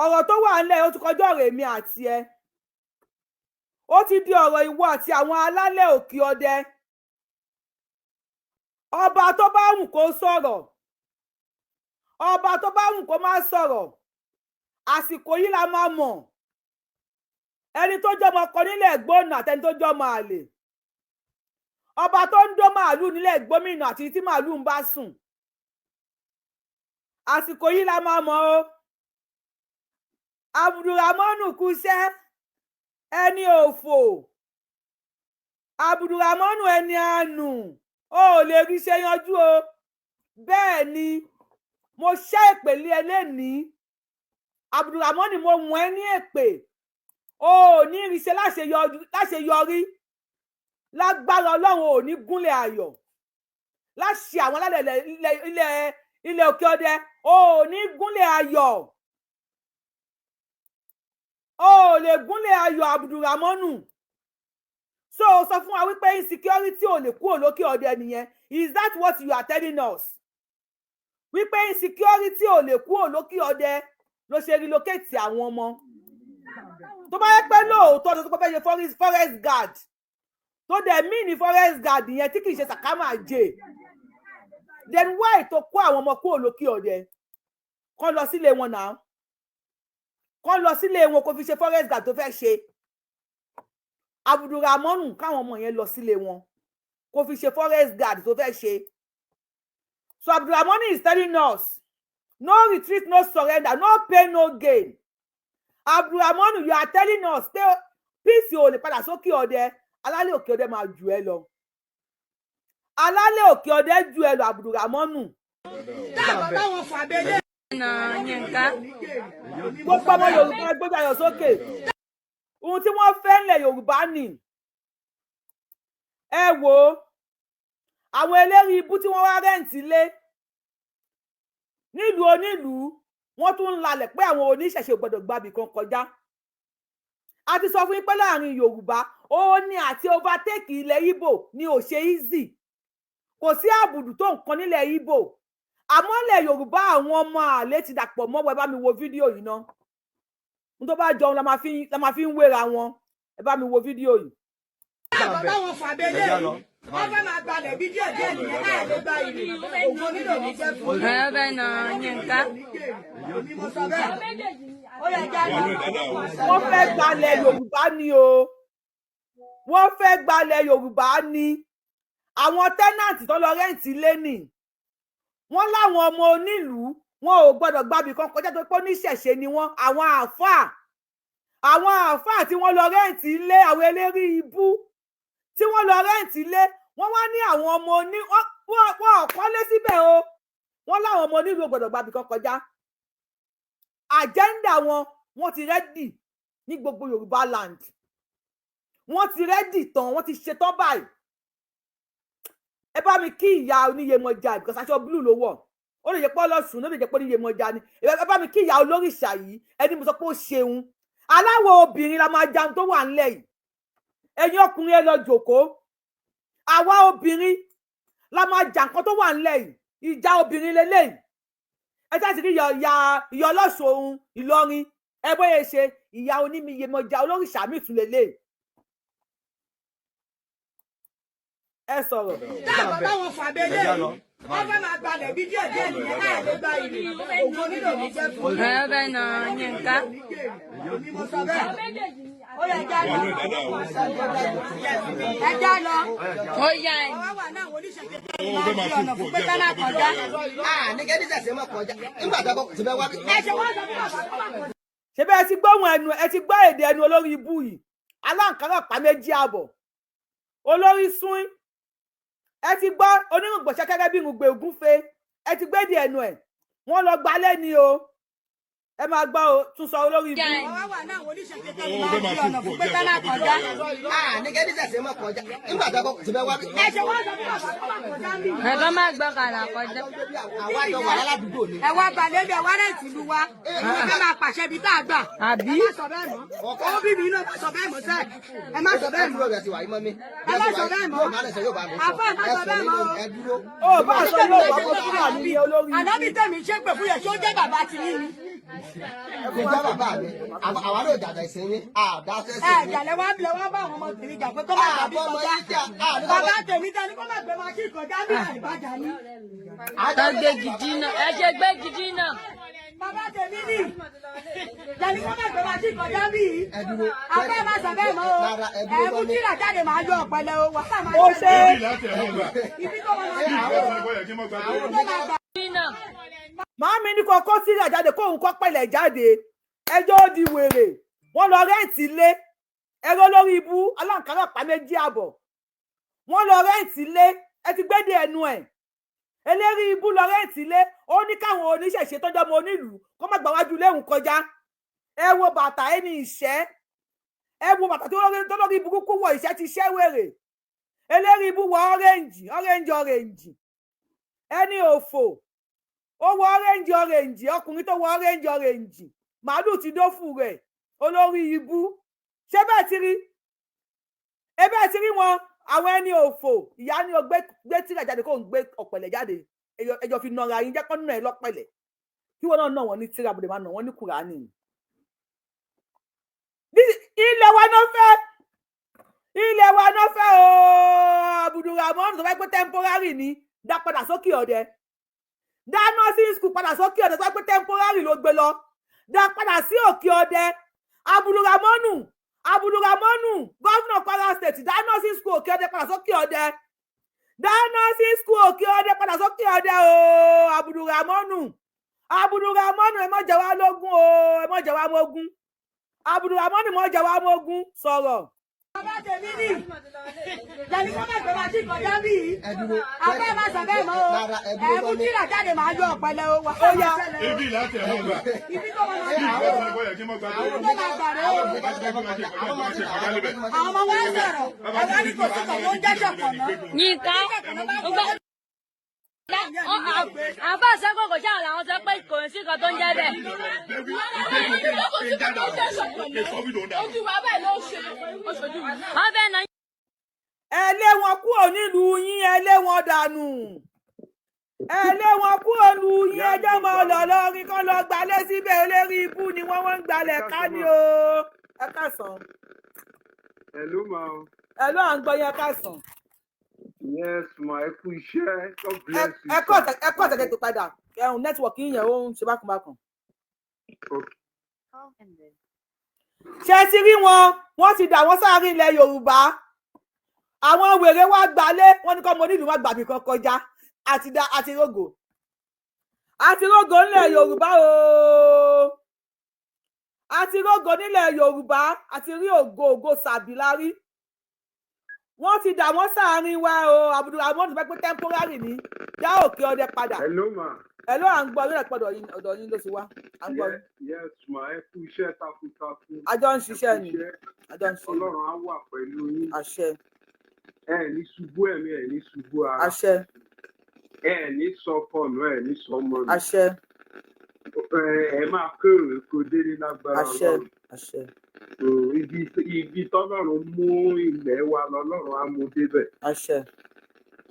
ọ̀rọ̀ tó wà nílẹ̀, ó ti kọjá ọ̀rọ̀ èmi àti ẹ. Ó ti di ọ̀rọ̀ ìwọ àti àwọn alálẹ̀ Òkè Ọdẹ. Ọba tó bá wù kó sọ̀rọ̀, ọba tó bá wù kó má sọ̀rọ̀, àsìkò yìí la máa mọ̀ ẹni tó jọmọ ọkọ nílẹ̀ gbóná àtẹni tó jọmọ àlè, ọba tó ń dó màálù nílẹ̀ gbómìnà àti tí màálù ń bá sùn. Àsìkò yìí la máa mọ̀ o. Abdulramonu kúṣẹ́, ẹni òfò. Abdulramonu, ẹni àánú, o ò lè rí ṣe yanjú o. Bẹ́ẹ̀ ni mo ṣẹ́ èpè lé ẹ lénìí. Abdulramoni, mo wọ̀n ẹ́ ní èpè. O ò ní rí ṣe láṣeyọrí lágbára Ọlọ́run. Ò ní gúnlẹ̀ ayọ̀. Láṣẹ àwọn alálẹ̀ ilẹ̀ ilẹ̀ Òkè Ọdẹ, o ò ní gúnlẹ̀ ayọ̀, o ò lè gúnlẹ̀ ayọ̀, Abdulramonu. So sọ fún wa wípé insecurity ò lè kúrò lókè ọdẹ nìyẹn. Is that what you are telling us, wípé insecurity ò lè kúrò lókè ọdẹ ló ṣe relocate àwọn ọmọ? Tó bá yẹ pé lóòótọ́ tó fẹ́ ṣe forest guard, tó dẹ̀ mí ní forest guard yẹn tí kì í ṣe sàkámà jẹ, then why tó kó àwọn ọmọ kúrò lókè ọdẹ? Kọ́ lọ sílé wọn náà, kọ́ lọ sílé wọn kó fi ṣe forest guard tó fẹ́ ṣe. Abdulramonu, káwọn ọmọ yẹn lọ sílé wọn kó fi ṣe forest guard tó fẹ́ ṣe. So Abdulramoni is telling us, no retreat, no surrender, no pain, no gain. Abdulramonu, you are telling us pé peace ò lè padà sókè ọdẹ. Alálẹ̀ Òkè Ọdẹ máa jù ẹ lọ, alálẹ̀ Òkè Ọdẹ jù ẹ lọ, Abdulramonu. Táwọn fàbẹ́lẹ̀. Gbogbo ọmọ Yorùbá, gbójú ayọ̀ sókè. Ohun tí wọ́n fẹ́ ńlẹ̀ Yorùbá nì. Ẹ wò ó, àwọn eléri ibú tí wọ́n wá rent lé nílùú onílùú, wọ́n tún ń lalẹ̀ pé àwọn oníṣẹ̀ṣe ò gbọ́dọ̀ gbàbì kan kọjá. A ti sọ fún yín pé láàrin Yorùbá ó ní àti overtake ilẹ̀ Ìgbò ní ò ṣe easy. Kò sí àbùdù tó nǹkan nílẹ̀ Ìgbò, àmọ́ ilẹ̀ Yorùbá, àwọn ọmọ àlè ti dàpọ̀ mọ́. Ẹ bá mi wo fídíò yìí ná. N tó bá jọun la máa fi ń wéra wọn. Ẹ bá mi wo fídíò yìí. Táwọn fàbẹ́lẹ̀, wọ́n fẹ́ máa gbalẹ̀ bí díẹ̀ díẹ̀ nìyẹn láì lè gba ìlú òun onílò ní jẹ́ fún. Ẹ na Yínká. Mo sọ bẹ́ẹ̀, ó yẹ já lọ. Wọ́n fẹ́ gbalẹ̀ Yorùbá ni o, wọ́n fẹ́ gbalẹ̀ Yorùbá ni. Àwọn tenant tó lọ rent lé nì, wọ́n láwọn ọmọ onílùú wọn ò gbọ́dọ̀ gbàbì kan kọjá tó pé oníṣẹ̀ṣe ni wọ́n. Àwọn àáfàá tí wọ́n lọ rent lé, àwọn eléri ibú tí wọ́n lọ rent lé, wọ́n wá ní àwọn ọmọ oní wọ́n ò kọ́lé síbẹ̀ o. Wọ́n láwọn ọmọ onílùú ò gbọ́dọ̀ gbàbì kan kọjá. Agenda wọn, wọ́n ti ready ní gbogbo Yorùbá land. Wọ́n ti ready tán, wọ́n ti ṣetán báyìí. Ẹ bá mi kí ìyá oníyemọja, because aṣọ blue ló wọ̀, ó lè jẹ́ pé ọlọ́sùn, ó lè jẹ́ pé oníyemọja ni. Ẹ bá mi kí ìyá olórìṣà yìí. Ẹni mo sọ pé ó ṣeun. Aláwọ̀ obìnrin la máa jẹun tó wà ńlẹ̀ yìí. Ẹ̀yin ọkùnrin, ẹ lọ jòkó. Àwa obìnrin la máa jà nǹkan tó wà ńlẹ̀ yìí. Ìjà obìnrin lélẹ́yìí. Ẹ ṣáà sì rí ìyá ìyá ọlọ́sùn ohun Ìlọrin, ẹ bóyá ṣe ìyá oníyemọja olórìṣà mi tún lélẹ́yìí. Ẹ sọ̀rọ̀. Táwọn fàbẹ́lẹ̀, wọ́n fẹ́ máa gbalẹ̀ bí díẹ̀ díẹ̀ nìyẹn láì lè gba ìlú òun onílò ní jẹ́ fún. Ẹ na Yínká. Mo sọ bẹ́ẹ̀, ó yẹ já lọ. Ẹ já lọ. Ó yá ẹ. Ọwọ́ wà náà, oníṣẹ̀ṣe tó máa fi ọ̀nà fún pé kánà kọjá. Ní kẹ́ni sẹ̀sẹ̀ máa kọjá nígbà tó ti bẹ́ wá. Ẹ ṣe wọ́n sọ fún bàbá tó wà kọjá. Ṣé bẹ́ẹ̀ ti gbóhùn ẹnu, ẹ ti gbọ́ èdè ẹnu olórí ibú yìí, aláǹkárá pa méjì àbọ̀, olórí sún. Ẹ ti gbọ́ onírùngbọ̀n ṣẹ́kẹ́rẹ́ bí irùngbọ̀n ògúnfe. Ẹ ti gbédè ẹnu ẹ̀. Wọ́n lọ gbalẹ̀ ni o. Ẹ máa gbọ́ o, tún sọ, olórí ibú. Ọwọ́ wà náà, oníṣẹ̀ṣe tó máa fi ọ̀nà fún pé kánà kọjá. Ní kẹ́ni sẹ̀sẹ̀ máa kọjá nígbà tó ti bẹ́ wá. Ẹ ṣe wọ́n sọ fún bàbá tó wà kọjá ń bì. Ẹ kọ́ máa gbọ́ kàrà kọjá. Àwa jọ wà láládùúgbò ni. Ẹ wá gbalẹ̀ bí ẹ wá rẹ̀ tìlú wa. Ẹ fẹ́ máa pàṣẹ ibi tá a gbà. Àbí? Ẹ má sọ bẹ́ẹ̀ mọ́. Ó bí mi inú, ẹ má sọ bẹ́ẹ̀ mọ́ sẹ́. Ẹ má sọ bẹ́ẹ̀ mọ́. Dúró, bẹ́ẹ̀ ti wà yí mọ́ mi. Ẹ má sọ bẹ́ẹ̀ mọ́. Yóò bá lẹ̀sẹ̀, yóò bá mi sọ. Àfáà, má sọ bẹ́ẹ̀ mọ́ o. Ẹ dúró. Ó bá aṣọ yóò bá kó Fúlàní ní olórí ibú. Ànábì tẹ̀mí ṣépè fún yẹn, ṣó jẹ́ bàbá ti yín ni? Kò jẹ́ bàbá mi. Àwa náà jàjà ìsìn yín. Àdá Ẹ sẹ́sìn yín. jàlẹ̀ wá bilẹ̀ wá bá àwọn ọmọ tèmi jà pé kó má gbàbí Àbọ̀ ọmọ kọjá. yín jà. Bàbá tèmi dání kó má gbé máṣí kọjá bí àìbájà ní. Tó gbégi dínà. Ẹ ṣe gbégi dínà. Bàbá tèmi ní. Jàlí kó má gbé máṣí kọjá bí yìí. Ẹ dúró. Àfẹ́ má sọ bẹ́ẹ̀ mọ́ o. Rárá, ẹ dúró Ẹ mú mọ́ mi. tíra jáde, máa yọ ọ̀pẹ̀lẹ̀ o. Wàhálà máa Ó ṣe. Ibi tó máa gbà. Ibi tó máa gbà. Dínà. Màámi ní kó kó sílẹ̀ jáde, kóun kọ́ pẹ̀lẹ̀ jáde. Ẹjọ́ ó di wèrè. Wọ́n lọ rent ilé ẹ̀rọ lórí ibú aláǹkárá pa méjì àbọ̀. Wọ́n lọ rent ilé. Ẹ ti gbédè ẹnu ẹ̀. Eléri ibú lọ rent ilé, ó ní káwọn oníṣẹ̀ṣe tọ́jọ́ ọmọ onílùú kó má gbà wájú léhùn kọjá. Ẹ wo bàtà ẹni ìṣẹ́, ẹ wo bàtà tó lórí burúkú wọ. Ìṣẹ́ ti ṣẹ́ wèrè. Eléri ibú wọ orange, orange, orange. Ẹni òfò ó wọ orange orange, ọkùnrin tó wọ orange orange, màálù ti dófù rẹ̀, olórí ibú. Ṣé bẹ́ẹ̀ ti rí ebe ti rí wọn, àwọn ẹni òfò? Ìyá ni o gbé gbé tírà jáde, kó ń gbé ọ̀pẹ̀lẹ̀ jáde, ẹjọ́ fi nọra yín, jẹ́ kó nà ẹ́ lọ́pẹ̀lẹ̀, kí wọn náà nà wọ́n ní tírà, bòde máa nà wọ́n ní Kùránì. Ilẹ̀ wa náà fẹ́, ilẹ̀ wa náà fẹ́ o. Abdulrahman, tó bá pẹ́ temporary ni, dá padà sókè ọ̀dẹ, dá nursing school padà sókè ọ̀dẹ. Tó bá pẹ́ temporary ló gbé lọ, dá padà sí Òkè Ọdẹ. Abdulrahmanu, Abdulrahmanu, governor Kwara State, dá nursing school Òkè Ọdẹ padà sókè ọdẹ, dá nursing school Òkè Ọdẹ padà sókè ọdẹ o. Abdulrahmanu, Abdulrahmanu, ẹ má jẹ wá lógún o, ẹ má jẹ wá mógún. Abdulrahmanu, má jẹ wá mógún, sọ̀rọ̀. Bàbá tèmi ní lẹni kó má gbé máa jí kọjá bí yìí. Abẹ́ máa sọ bẹ́ẹ̀ mọ́ o. Ẹ mú tírà jáde, máa yọ ọ̀pẹ̀lẹ̀ o. Wà Ó yá. Ibi láti ẹ̀mọ́ gbà. Ibi tó máa Ibi gbà láti ẹ̀mọ́ yẹ kí n mọ́ gbà tó. tó máa gbà rẹ o. Bá ti fẹ́ kí n máa ṣe kọjá, máa ṣe kọjá níbẹ̀. Àwọn ọmọ wa ń sọ̀rọ̀. Àwọn ní kò sí kò tó ń jẹ́ ṣọ̀pọ̀nà. Yínká àbá sẹ́kọ̀ kò ṣáà làwọn sọ pé kò sí nǹkan tó ń jẹ́ bẹ́ẹ̀. Ojú wa báyìí ló ṣe oṣooju mi. Wọ́n fẹ́ na Ẹ lé wọn kúrò nílùú yín, ẹ lé wọn dànù, ẹ lé wọn kúrò nílùú yín. Ẹjọ́ máa lọ lọrin kán lọ gbalẹ̀ síbẹ̀. Olórí ibú ni wọ́n, wọ́n ń gbalẹ̀ ká ní o. Ẹ káàsán. Hello, ma. Ẹ ló à ń gbọ́ yẹn, káàsán. Yes, ma. Ẹ kú iṣẹ́. God bless you. Ẹ kọ́ ẹ kọ́ ọ̀tẹ̀kẹ̀ tó padà ẹ̀hún network yín yẹn, ó ń ṣe bákanbákan. Okay. Ṣé ti rí wọn? Wọ́n ti dà wọ́n sáárín ilẹ̀ Yorùbá. Àwọn wèrè wá gbalé wọ́n ní kọ́ ọmọ onílùú má gbàbí kan kọjá. Àti dá àti rógò, àti rógò nílẹ̀ Yorùbá o, àti rógò nílẹ̀ Yorùbá, àti rí ògo, ògo sàbílárí. Wọ́n ti dà wọ́n sáárín wa o. Abdulrahman, tó fẹ́ pé temporary ni, dá Òkè Ọdẹ padà. Hello, ma. Ẹ ló à ń gbọ́ lórí ẹ̀pọ̀dọ̀ yín, ọ̀dọ̀ yín ló ti wá, à ń gbọ́ yín. Yes, ma. Ẹ kú iṣẹ́ takuntakun. A jọ ń ṣiṣẹ́ ni, Ẹ kú iṣẹ́. A jọ ń ṣe ni. Ọlọ́run á wà pẹ̀lú yín. Àṣẹ. Ẹ ní ṣubú ẹ̀mí, ẹ ní ṣubú ara. Àṣẹ. Ẹ ní sọkọnù, ẹ ní sọmọnù. Àṣẹ. Ẹ máa kéré kó délé lágbára Àṣẹ. Ọlọ́run. Àṣẹ. Ibi tọ́lọ́run mú ilẹ̀ wa lọ́lọ́run á mú débẹ̀. Àṣẹ.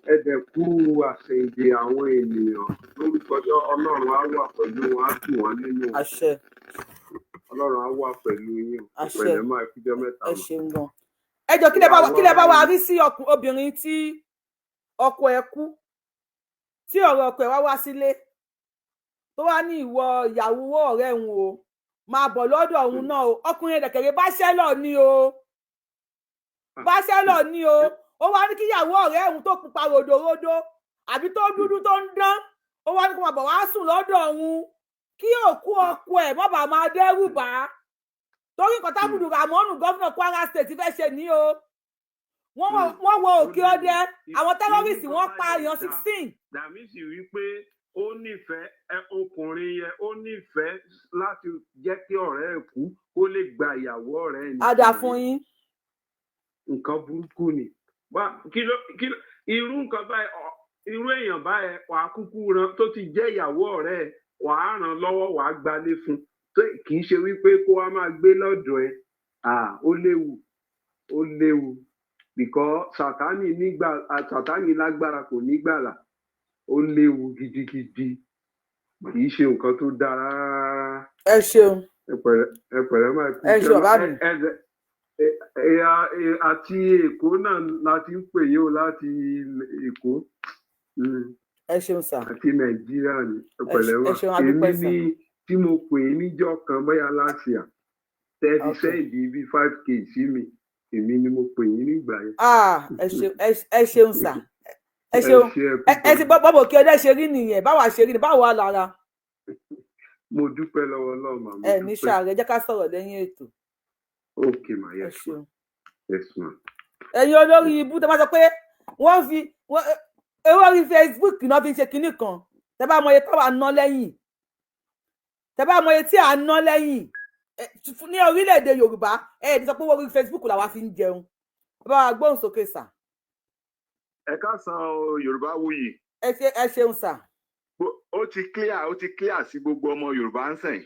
Ẹ dẹ̀ kú àṣeyìndè àwọn ènìyàn lórúkọ Ọlọ́run á wà pẹ̀lú wọn, á tù wọ́n nínú. Àṣẹ. Ọlọ́run á wà pẹ̀lú yín o. Àṣẹ. Pẹ̀lẹ́ máa fíjọ́ mẹ́ta Ẹ mọ́. ṣeun gan. Ẹ jọ, kí lẹ bá wa rí sí obìnrin tí ọkọ ẹ̀ kú, tí ọ̀rọ̀ ọkọ ẹ̀ wá wá sílé, tó wá ní ìwọ ìyàwó ọ̀rẹ́ òun o, máa bọ̀ lọ́dọ̀ òun náà o? Ọkùnrin ẹ̀dẹ̀kẹ̀rẹ̀ bachelor ni o, bachelor ni o. Ó wá ní kíyàwó ọ̀rẹ́ òun tó pupa ròdòròdò àbí tó dúdú tó ń dán, ó wá ní kó máa bọ̀ wá sùn lọ́dọ̀ òun, kí òkú ọkọ ẹ̀ má bàa máa dẹ́rù bà á, torí nǹkan tábùdù ramonu, governor Kwara State, fẹ́ ṣe ní o. Wọ́n wọ Òkè Ọdẹ, àwọn terrorist, wọ́n pa èèyàn 16. Dàmísì wípé ó nífẹ̀ẹ́ ẹ, ọkùnrin yẹn ó nífẹ̀ẹ́ láti jẹ́ kí ọ̀rẹ́ ẹ̀ kú kó lè gba ìyàwó ọ̀rẹ́ ẹ̀ ní. Á dà fún yín. Nǹkan burúkú ni. Wá, kí ló irú nǹkan báyìí, irú èèyàn báyìí, wà á kúkú ran tó ti jẹ́ ìyàwó ọ̀rẹ́ ẹ̀, wà á ràn lọ́wọ́, wà á gbalé fún un, kì í ṣe wípé kó wá máa gbé lọ́dọ̀ ẹ̀. Ah, ó léwu, ó léwu, because Sàtánì nígbà, Sàtánì lágbára, kò nígbàlà. Ó léwu gidigidi, kì í ṣe nǹkan tó dáa rárá. Ẹ ṣeun. Ẹ pẹ̀lẹ́, ẹ pẹ̀lẹ́ máa kú Ẹ iṣẹ́. ṣeun, bàbá mi. Àti Èkó náà la ti ń pè yín o, láti Èkó. Ẹ ṣeun sà. Àti Nàìjíríà ni. Ẹ pẹ̀lẹ́ Ẹ wà. ṣeun, a dúpẹ́ Èmi sà. ní tí mo pè é níjọ́ kan, bóyá láti à tẹ́ fi send bíi 5K sí mi, èmi ni mo pè yín nígbà yẹn. Ah, ẹ ṣeun, ẹ ṣeun sà, ẹ ṣeun. Ẹ ṣé, ẹ kú Ẹ ti gbọ́ bọ́bọ̀ kí ọdẹ ṣe rí nìyẹn, báwa ṣe rí ni, báwa lára. Mo dúpẹ́ lọ́wọ́ Ọlọ́run mà, mo Ẹ ní dúpẹ́. ṣàárẹ̀, jẹ́ ká sọ̀rọ̀ lẹ́yìn ètò. Ok ma. Ẹ Yes ma. ṣeun. Yes ma. Ẹ̀yin olórí ibú tẹ́ bá sọ pé wọ́n fi ewé orí Facebook náà fi ń ṣe kinní kan, tẹ́ bá mọ iye táwa ná lẹ́yìn, tẹ́ bá mọ iye tí à ń ná lẹ́yìn ní orílẹ̀-èdè Yorùbá, ẹ ẹ̀ ní sọ pé owó orí Facebook làwa fi ń jẹun. Ẹ bá wa gbóhùn sókè sà. Ẹ káàsán o, Yorùbá Wuyì. Ẹ ṣe, ẹ ṣeun sà. Ó ti clear, ó ti clear sí gbogbo ọmọ Yorùbá ń sìn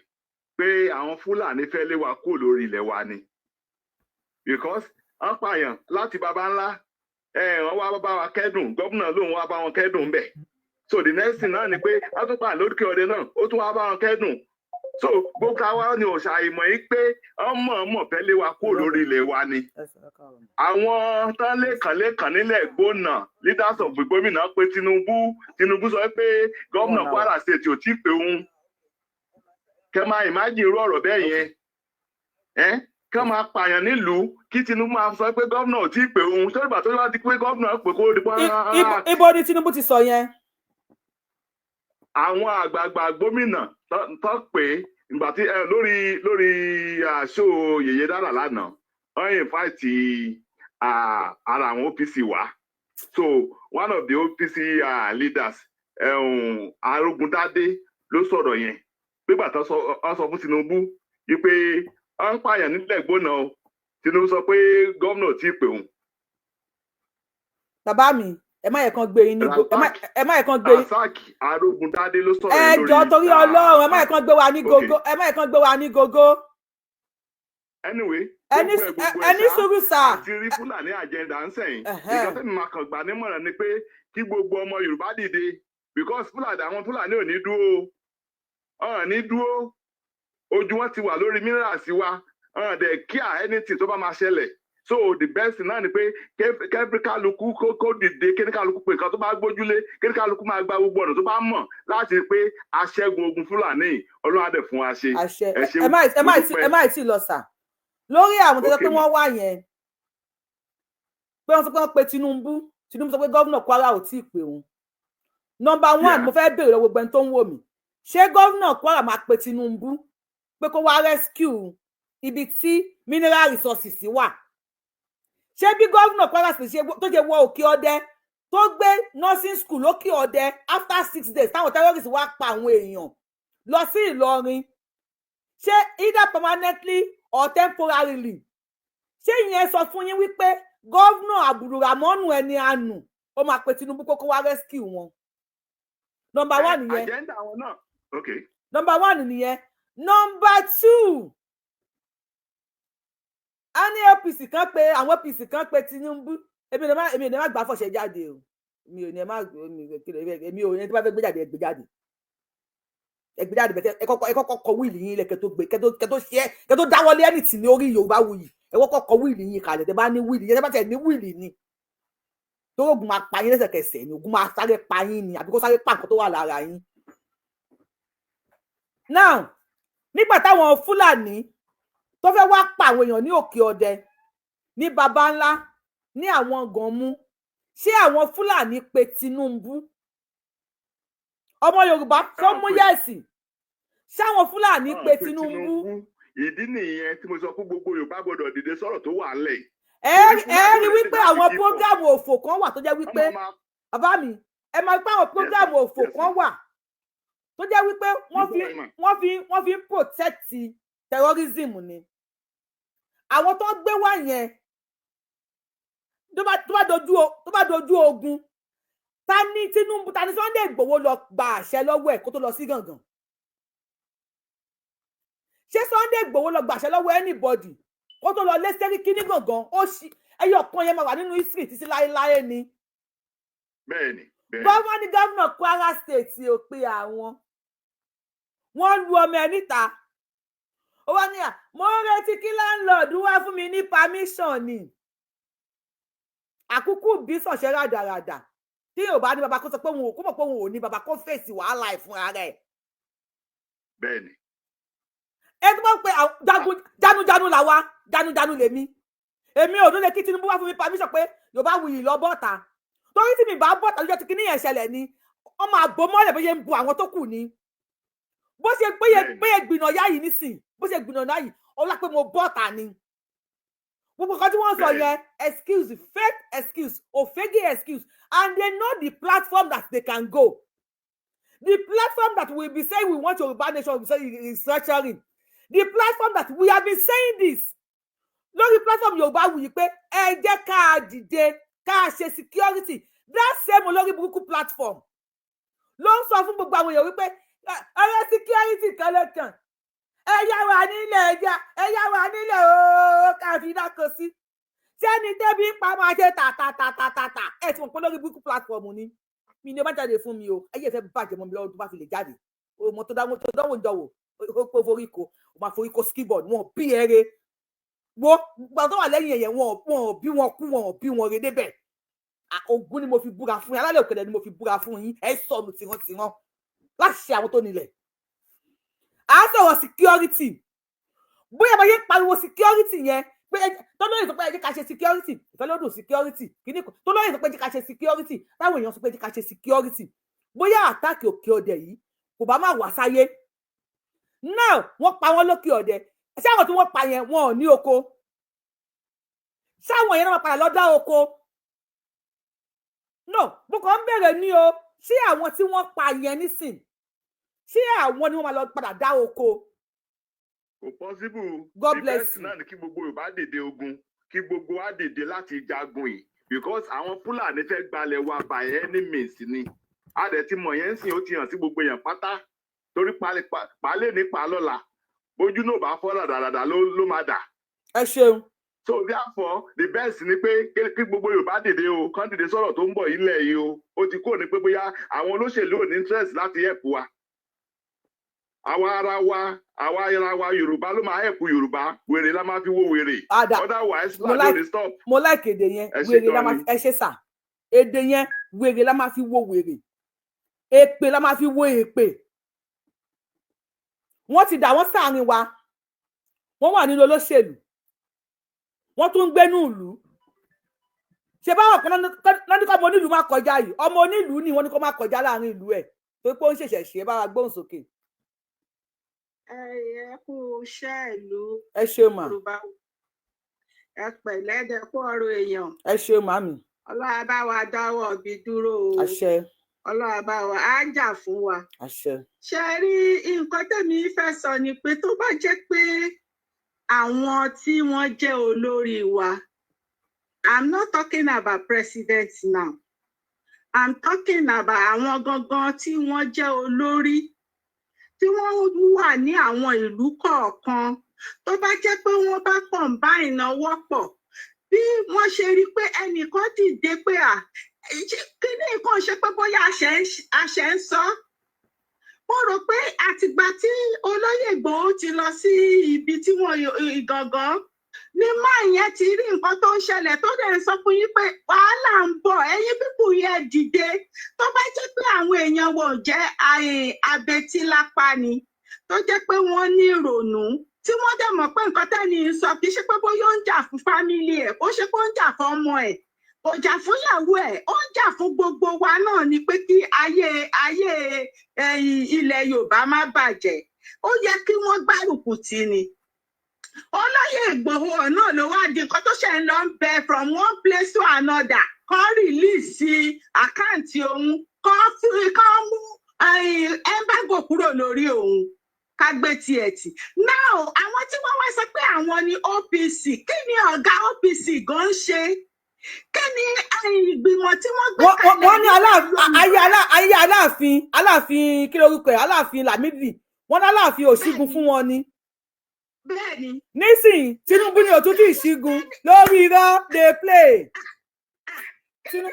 pé àwọn Fúlàní fẹ́ lé wa kúrò lórí ilẹ̀ wa ni, because wọ́n pààyàn láti baba ńlá ẹ, wọ́n wá bá wa kẹ́dùn, gómìnà lòun wá bá wọn kẹ́dùn bẹ̀. So the next thing náà ni pé wọ́n tún pààyàn lókè ọdẹ náà, ó tún wá bá wọn kẹ́dùn. So gbogbo àwa ni òòṣà ìmọ̀ yìí pé wọ́n mọ̀ọ́mọ̀ fẹ́ lé wa kúrò lórí ilẹ̀ wa ni. Àwọn tán lẹ́kàn lẹ́kàn nílẹ̀ gbóná, leaders of gómìnà pé Tinubu, Tinubu sọ pé gómìnà Kwara State ò tí ì pé òun. Kẹ máa imagine irú ọ̀rọ̀ bẹ́ẹ̀ yẹn, ẹ́ kẹ máa pààyàn nílùú, kí Tinubu máa sọ pé gómìnà ò tí ì pé òun. Tó ìgbà tó bá ti pé gómìnà pé kó di pọ́n. Ibo ni Tinubu ti sọ yẹn? Àwọn àgbààgbà gómìnà tó pé ìgbà tí lórí àṣọ Yèyé Dára lánàá, wọ́n invite ara àwọn OPC wá. So one of the OPC leaders, Arógundádé, ló sọ̀rọ̀ yẹn nígbà tó sọ, ọ sọ fún Tinubu wípé wọ́n ń pààyàn nílẹ̀ gbóná o, Tinubu sọ pé gómìnà ò tí ì pè òun. Bàbá mi, ẹ má yẹ kán gbé yín ní ẹ má yẹ kán gbé yín. Rasaq Arógundádé ló sọ̀rọ̀ Ẹ yẹn lórí jọ, torí Ọlọ́run, ẹ má yẹ kán gbé wa ní gógó, ẹ má yẹ kán gbé wa ní gógó. Anyway, Ẹni gbogbo ẹ̀, gbogbo ẹ̀ ẹni ṣá, sùúrù sà. Àti rí Fúlàní agenda ń sẹ̀yìn. Nǹkan tẹ́mi máa kàn gbà nímọ̀ràn ni pé kí gbogbo ọmọ Yorùbá dìde, because Fúlàní, àwọn Fúlàní ò ní dúró, ọ̀hún ní dúró. Ojú wọn ti wà lórí minerals wa, ọ̀hún dẹ̀ kíá anything tó bá máa ṣẹlẹ̀. So the best thing náà ni pé kẹ́fí kálukú kó dìde, kí kálukú pé nǹkan tó bá gbójúlé, kí kálukú máa gba gbogbo ọ̀nà tó bá mọ̀ láti pé aṣẹ́gun ogun Fúlàní. Ọlọ́run á dẹ̀ fún wa ṣe. Àṣẹ. Ẹ ṣé, Ẹ má ẹ má mo tí dúpẹ́. Ẹ má tí lọ sà. Lórí àwọn tó sọ pé Okay, ma. wọ́n wà yẹn, pé wọ́n sọ pé wọ́n pe Tinubu, Tinubu sọ pé gómìnà Kwara ò tí ì pè òun. Number one, mo fẹ́ béèrè lọ́wọ́ gbogbo ẹni tó ń wò mí, ṣé gómìnà Kwara máa pe Tinubu pé kó wá rescue ibi tí mineral resources wà? Ṣé bí gómìnà Kwara sì ṣe tó ṣe wọ Òkè Ọdẹ, tó gbé nursing school lókè Ọdẹ after 6 days táwọn terrorists wá pa àwọn èèyàn lọ sí Ìlọrin, ṣé either permanently or temporarily, ṣé ìyẹn sọ fún yín wípé gómìnà Abdulramonu ẹni àánú ó máa pe Tinubu kó wá rescue wọn? Number one nìyẹn. Agenda àwọn náà, okay. Number one nìyẹn. Number two, a ní APC kan pé, àwọn APC kan pé Tinubu. Èmi ò ní má gbà fọṣẹ jáde o. Mi ò ní ẹ má, èmi ò ní tí wọ́n fẹ́ gbé jáde, ẹ gbé jáde, ẹ gbé jáde bẹ́ẹ̀. Ẹ kọ́kọ́ kọ will yín lẹ̀ kẹ́ tó gbé, kẹ́ tó ṣe é, kẹ́ tó dáwọ́lé ẹnìtì ní orí Yorùbá Wuyì. Ẹ kọ́kọ́ kọ will yín kalẹ̀. Tẹ́ bá ní will yín, tẹ́ bá tẹ̀ ní will ni torí ogun máa pa yín lẹ́sẹ̀kẹsẹ̀ ni. Ogun máa sáré pa yín ni, àbí kó sáré pa nǹkan tó wà lára yín. Now, nígbà táwọn Fúlàní tó fẹ́ wá pa àwọn èèyàn ní Òkè Ọdẹ, ní Baba Ńlá, ní àwọn Gànmú, ṣé àwọn Fúlàní pe Tinubu? Ọmọ Yorùbá tó mú yes, ṣé àwọn Fúlàní pe Tinubu? Ìdí nìyẹn tí mo sọ fún gbogbo Yorùbá gbọ́dọ̀ dìde sọ̀rọ̀ tó wà ńlẹ̀ yìí. Ẹ rí wípé àwọn program òfò kan wà tó jẹ́ wípé, bàbá mi, ẹ máa gbọ́, àwọn program òfò kan wà tó jẹ́ wípé wọ́n fi ń protect terrorism ni. Àwọn tó gbé wá yẹn, tó bá dojú ogun, ta ni Tinubu, ta ni Sunday Igboho lọ gba àṣẹ lọ́wọ́ ẹ̀ kó tó lọ sí Gàngàn? Ṣé Sunday Igboho lọ gba àṣẹ lọ́wọ́ anybody kó tó lọ lé Sẹ́ríkì ní Gàngàn? Ó ṣì ẹyọ kan yẹn máa wà nínú history títí láéláé ni. Bẹ́ẹ̀ni. Bẹ́ẹ̀ni. Gọ́vọ́n ní gómìnà Kwara State ò pe àwọn, wọ́n lu ọmọ ẹ níta, ó wá ní à mo ń retí kí landlord wá fún mi ní permission ni. Àkúkú bí sànṣẹ́ ràdàràdà tí yóò bá ní baba, kó sọ pé òun ò, kó mọ̀ pé òun ò ní baba, kó fèsì wàhálà ẹ̀ fún ara ẹ̀. Bẹ́ẹ̀ni. Ẹ tó bá ń pe jagunjanu làwa, janujanu lèmi. Èmi ò dúró kí Tinubu wá fún mi permission pé Yorùbá Wuyì lọ bọ́ta, torí tí mi bá bọ́ta lójó tí kinní yẹn ṣẹlẹ̀ ni, wọ́n máa bò mọ́lẹ̀ bó ṣe ń bu àwọn tó kù ni, bó ṣe péye gbìnà yá yìí nísìn, bó ṣe gbìnà yá yìí ọlá pé mo bọ́ta ni. Gbogbo nǹkan tí wọ́n sọ yẹn, excuse, fake excuse, òfégè excuse, and they know the platform that they can go, the platform that we be saying we want Yorùbá nation, we be saying restructuring, the platform that we have been saying this lórí platform Yorùbá Wuyì pé ẹ jẹ́ ká dìde, ká ṣe security, that same olórí burúkú platform. Ló ń sọ fún gbogbo àwọn èèyàn wípé ọ̀rọ̀ security kan ló kàn. Ẹ yá wa nílẹ̀, ẹja ẹ yá wa nílẹ̀ ooo, ká fi dáko sí. Sẹ́ni débi ń pa máa ṣe tàtàtàtàtà. Ẹ ti mọ̀ pé lórí burúkú platform ni mi ni ó bá jáde fún mi o. Ayé ìfẹ́ bàjẹ́ mọ́ mi lọ́wọ́ tó bá fi lè jáde o. Mọ tó dáwọ́ tó dánwò ìjọwò ó pé forí ko, ó máa forí ko skibboard. Wọn bí ẹrẹ wo gbọ́dọ̀ tó wà lẹ́yìn ẹ̀yẹ wọn ò bí wọn kú, wọn ò bí wọn re débẹ̀. Ògún ni mo fi búra fún yín, alálẹ̀ òkèlè ni mo fi búra fún yín. Ẹ sọnù tìrantìran láti ṣe àwọn tó nílẹ̀. À ń sọ̀rọ̀ security, bóyá bá yẹ pariwo security yẹn pé tó lóye sọ pé ẹ jẹ́ ká ṣe security, ìfẹ́ lódùn security kìíní kan tó lóye sọ pé ẹ jẹ́ ká ṣe security, táwọn èèyàn sọ pé ẹ jẹ́ ká ṣe security, bóyá attack Òkè Ọdẹ yìí kò bá má wá sáyé. Now wọ́n pa wọ́n lókè ọdẹ. Ṣé àwọn tí wọ́n pa yẹn, wọn ò ní oko? Ṣé àwọn yẹn náà padà lọ dá oko? No, mo kàn ń bèrè ní o. Ṣé àwọn tí wọ́n pa yẹn nísìn, ṣé àwọn ni wọ́n máa lọ padà dá oko? Kò possible. God The bless best you. náà ni kí gbogbo Yorùbá dìde ogun, kí gbogbo wa dìde láti jagun yìí, because àwọn Fúlàní fẹ́ gbalẹ̀ wa by any means ni. A dẹ̀ ti mọ̀ yẹn ń sìn, ó ti hàn sí gbogbo èèyàn pátá, torí pálẹ̀ ní pa lọ́la, bójú náà bá fọ́, ràdàràdà ló máa dà. Ẹ ṣeun. So therefore, the best ni pé kí gbogbo Yorùbá dìde o, kán dìde sọ̀rọ̀ tó ń bọ̀ ilẹ̀ yìí o. Ó ti kúrò ní pé bóyá àwọn olóṣèlú ò ní interest láti help wa. Àwa ara wa, àwa ara wa Yorùbá ló máa help Yorùbá. Wèrè la máa fi wó wèrè. Ada. Otherwise Mo Fúlàní ò like ní stop. Mo like èdè yẹn. Ẹ ṣé Wèrè la gan máa ni. Ẹ ṣe sà. Èdè yẹn, wèrè la máa fi wo wèrè, èpè la máa fi wo èpè. Wọ́n ti dà wọ́n sáàrin wa, wọ́n wà nínú olóṣèlú, wọ́n tún ń gbénú ìlú. Ṣe báwọn kan náà ní kọ́ ọmọ onílùú má kọjá yìí? Ọmọ onílùú ni wọ́n ní kó má kọjá láàrin ìlú ẹ̀ tó pé ó ń ṣẹ̀ṣẹ̀ ṣe. Bá wa gbóhùn sókè. Ẹ kú iṣẹ́ ìlú. Ẹ ṣeun mà. Yorùbá, ẹ pẹ̀lẹ́ dẹ, kú ọ̀rọ̀ èèyàn. Ẹ ṣeun, màmí. Ọlọ́run bá wa dáwọ́ ibi dúró o. Àṣẹ. Ọlọ́run bá wa á jà fún wa. Àṣẹ. Ṣe rí nǹkan tẹ̀mí fẹ́ sọ ni pé tó bá jẹ́ pé àwọn tí wọ́n jẹ́ olórí wa, I'm not talking about president now, I'm talking about àwọn gangan tí wọ́n jẹ́ olórí, tí wọ́n wà ní àwọn ìlú kọ̀ọ̀kan, tó bá jẹ́ pé wọ́n bá combine ọwọ́ pọ̀, bí wọ́n ṣe rí i pé ẹnìkan dìde pé à kí ní nǹkan ṣe, pé bóyá a ṣe ń sọ. Mo rò pé àtìgbà tí olóyè Ìgbòho ti lọ sí ibi tí wọ́n Ìgàngán ní máa yẹn ti rí nǹkan tó ń ṣẹlẹ̀, tó dẹ̀ ń sọ fún yín pé wàhálà ń bọ̀, ẹ̀yin people yẹn dìde. Tó bá jẹ́ pé àwọn èèyàn wọn ò jẹ́ abetílápá ni, tó jẹ́ pé wọ́n ní ìrònú, tí wọ́n dẹ̀ mọ̀ pé nǹkan tẹ́ni ń sọ, kì í ṣe pé bóyá ó ń jà fún family ẹ̀, kó ṣe pé ó ń jà fún ọmọ ẹ̀, kò jà fún ìyàwó ẹ̀, ó ń jà fún gbogbo wa náà ni, pé kí ayé ẹ̀yìn ilẹ̀ Yorùbá má bàjẹ́, ó yẹ kí wọ́n gbárùkù tì ní olóyè Ìgbòho náà. Ló wá di nǹkan tó ṣe ń lọ ń bẹ from one place to another, kán release account òun, kán fi kán mú embargo kúrò lórí òun, ká gbé tiẹ̀ tì. Now àwọn tí wọ́n wá sọ pé àwọn ni OPC, kí ni ọ̀gá OPC gan ń ṣe? Kí ni ìgbìmọ̀ tí wọ́n gbé kalẹ̀? Wọ́n ní nílẹ̀ ayé Aláàfin, kí lorúkọ ẹ̀, Aláàfin Lámìdí, wọ́n ní Aláàfin ò ṣígun fún wọn ni. Bẹ́ẹ̀ni. Nísìnyí Tinubu ni òtútù ìṣígun lórí irọ́ dey play. Kí ni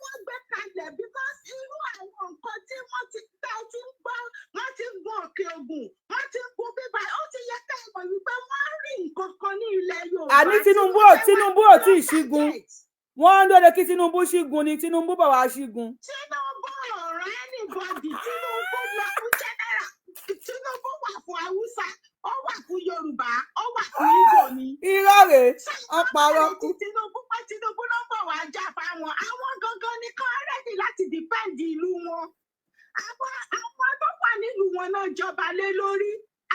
wọ́n gbé kalẹ̀? Because irú àwọn nǹkan tí wọ́n ti tá a ti ń gbọ́, wọ́n ti ń gun Òkè Ògùn, wọ́n ti ń gun bíbá, ó ti yẹ ká mọ̀ wípé wọ́n rí nǹkan kan ní ilẹ̀ Yorùbá Àní tí Tinubu wọ́n ò fẹ́ wá Tinubu ò tí ì ṣígun. Wọ́n ń dóde kí Tinubu ṣígun ni. Tinubu bọ̀ wá ṣígun. Tinubu ò rán anybody. Tinubu lọ fún general. Tinubu wà fún Haúsá, ó wà fún Yorùbá, ó wà fún Ìgbò ni. Irọ́ rèé, ọ̀pàrọ̀ kú. Tinubu pé Tinubu ló ń bọ̀ wá jà fáwọn. Àwọn gangan ni kán ready láti defend ìlú wọn. Àwọn tó wà nílùú wọn náà jọba lé lórí.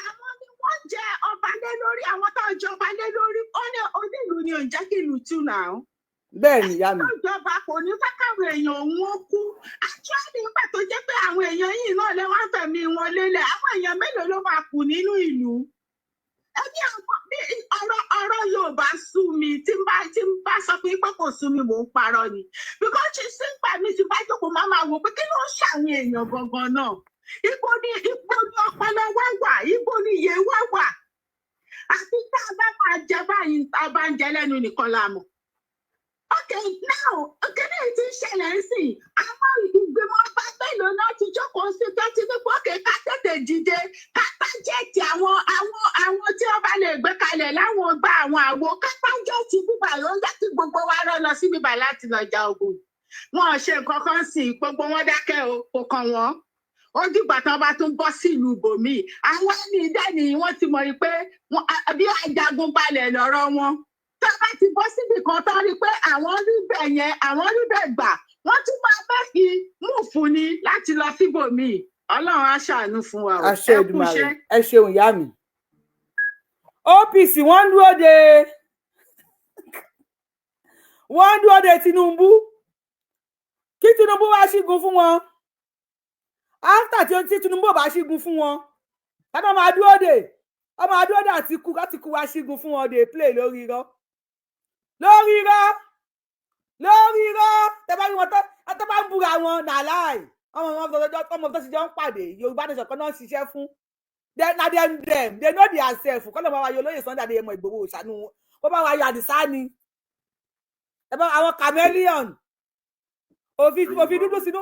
Àwọn ni wọ́n jẹ ọba lé lórí. Àwọn tó jọba lé lórí, ó ní onílùú ni ò ń jẹ́ kí ìlú tù náà. Bẹ́ẹ̀ ni, ìyá mi. Ìjọba kò ní fẹ́ káwọn èèyàn òun ó kú. Actually, nígbà tó jẹ́ pé àwọn èèyàn yìí náà lè wá fẹ̀mí wọn lélẹ̀, àwọn èèyàn mélòó ló máa kù nínú ìlú? Ẹbí àwọn bí ọ̀rọ̀ Yorùbá sú mi. Tí n bá sọ fún yín pé kò sú mi, mò ń parọ́ ni, because ṣe sígbà mi tí bá jókòó, máa máa wò pé kí ló ń ṣàwọn èèyàn gangan náà. Ibo ni ọpọlọ wa wà? Ibo ni iye wa wà? Àti tá a bá máa jẹ báyìí, tá a bá ń jẹ lẹ́nu nìkan la mọ̀. Okay, now, kíni tí ń ṣẹlẹ̀ ń sìn? Àwọn ìgbìmọ̀ ọba mélòó náà ti jókòó sí tó ti ní pé okay, ká tètè dìde, ká target àwọn tí wọ́n bá lè gbé kalẹ̀ láwọn gba àwọn àwo, ká target bíbà ló ń jẹ́ kí gbogbo wa rán lọ sí bíbà láti lọ ja ogun. Wọn ò ṣe nǹkan kan sí i, gbogbo wọn dákẹ́ o, kò kàn wọ́n. Ó dìgbà tán bá tún bọ́ sílùú ibòmíì. Àwọn ẹni dẹ́ni wọ́n ti mọ̀ pé bí ajagun balẹ̀ lọ́rọ̀ wọn, tó bá ti bọ́ síbì kan tó rí pé àwọn rí bẹ̀ yẹn, àwọn rí bẹ̀ gbà, wọ́n tún máa bá fi move ni láti lọ síbòmíì. Ọlọ́run á ṣàánú fún wa o. Àṣẹ Ẹ kú Èdùmàrè. iṣẹ́. Ẹ ṣeun, ìyá mi. OPC, wọ́n ń dúró de Tinubu, kí Tinubu wá ṣígun fún wọn. After tí Tinubu ò bá ṣígun fún wọn, tàbí wọ́n máa dúró de, wọ́n máa dúró de Àtìkù, Àtìkù wá ṣígun fún wọn. Dey play lórí irọ́, lórí irọ́, lórí irọ́. Tẹ bá rí wọn tó bá ń búra wọn nà láì ọmọ wọn, ọmọ tó ti jọ ń pàdé. Yorùbá Nation kan náà ń ṣiṣẹ́ fún. Na dem they know their self. Kọ́ ló máa wá yọ olóyè Sunday Adéyẹmọ Ìgbòho ṣàánú wọn, ó bá wa yọ Àdìsá ni. Ẹ bá àwọn chameleon òfin dúdú sínú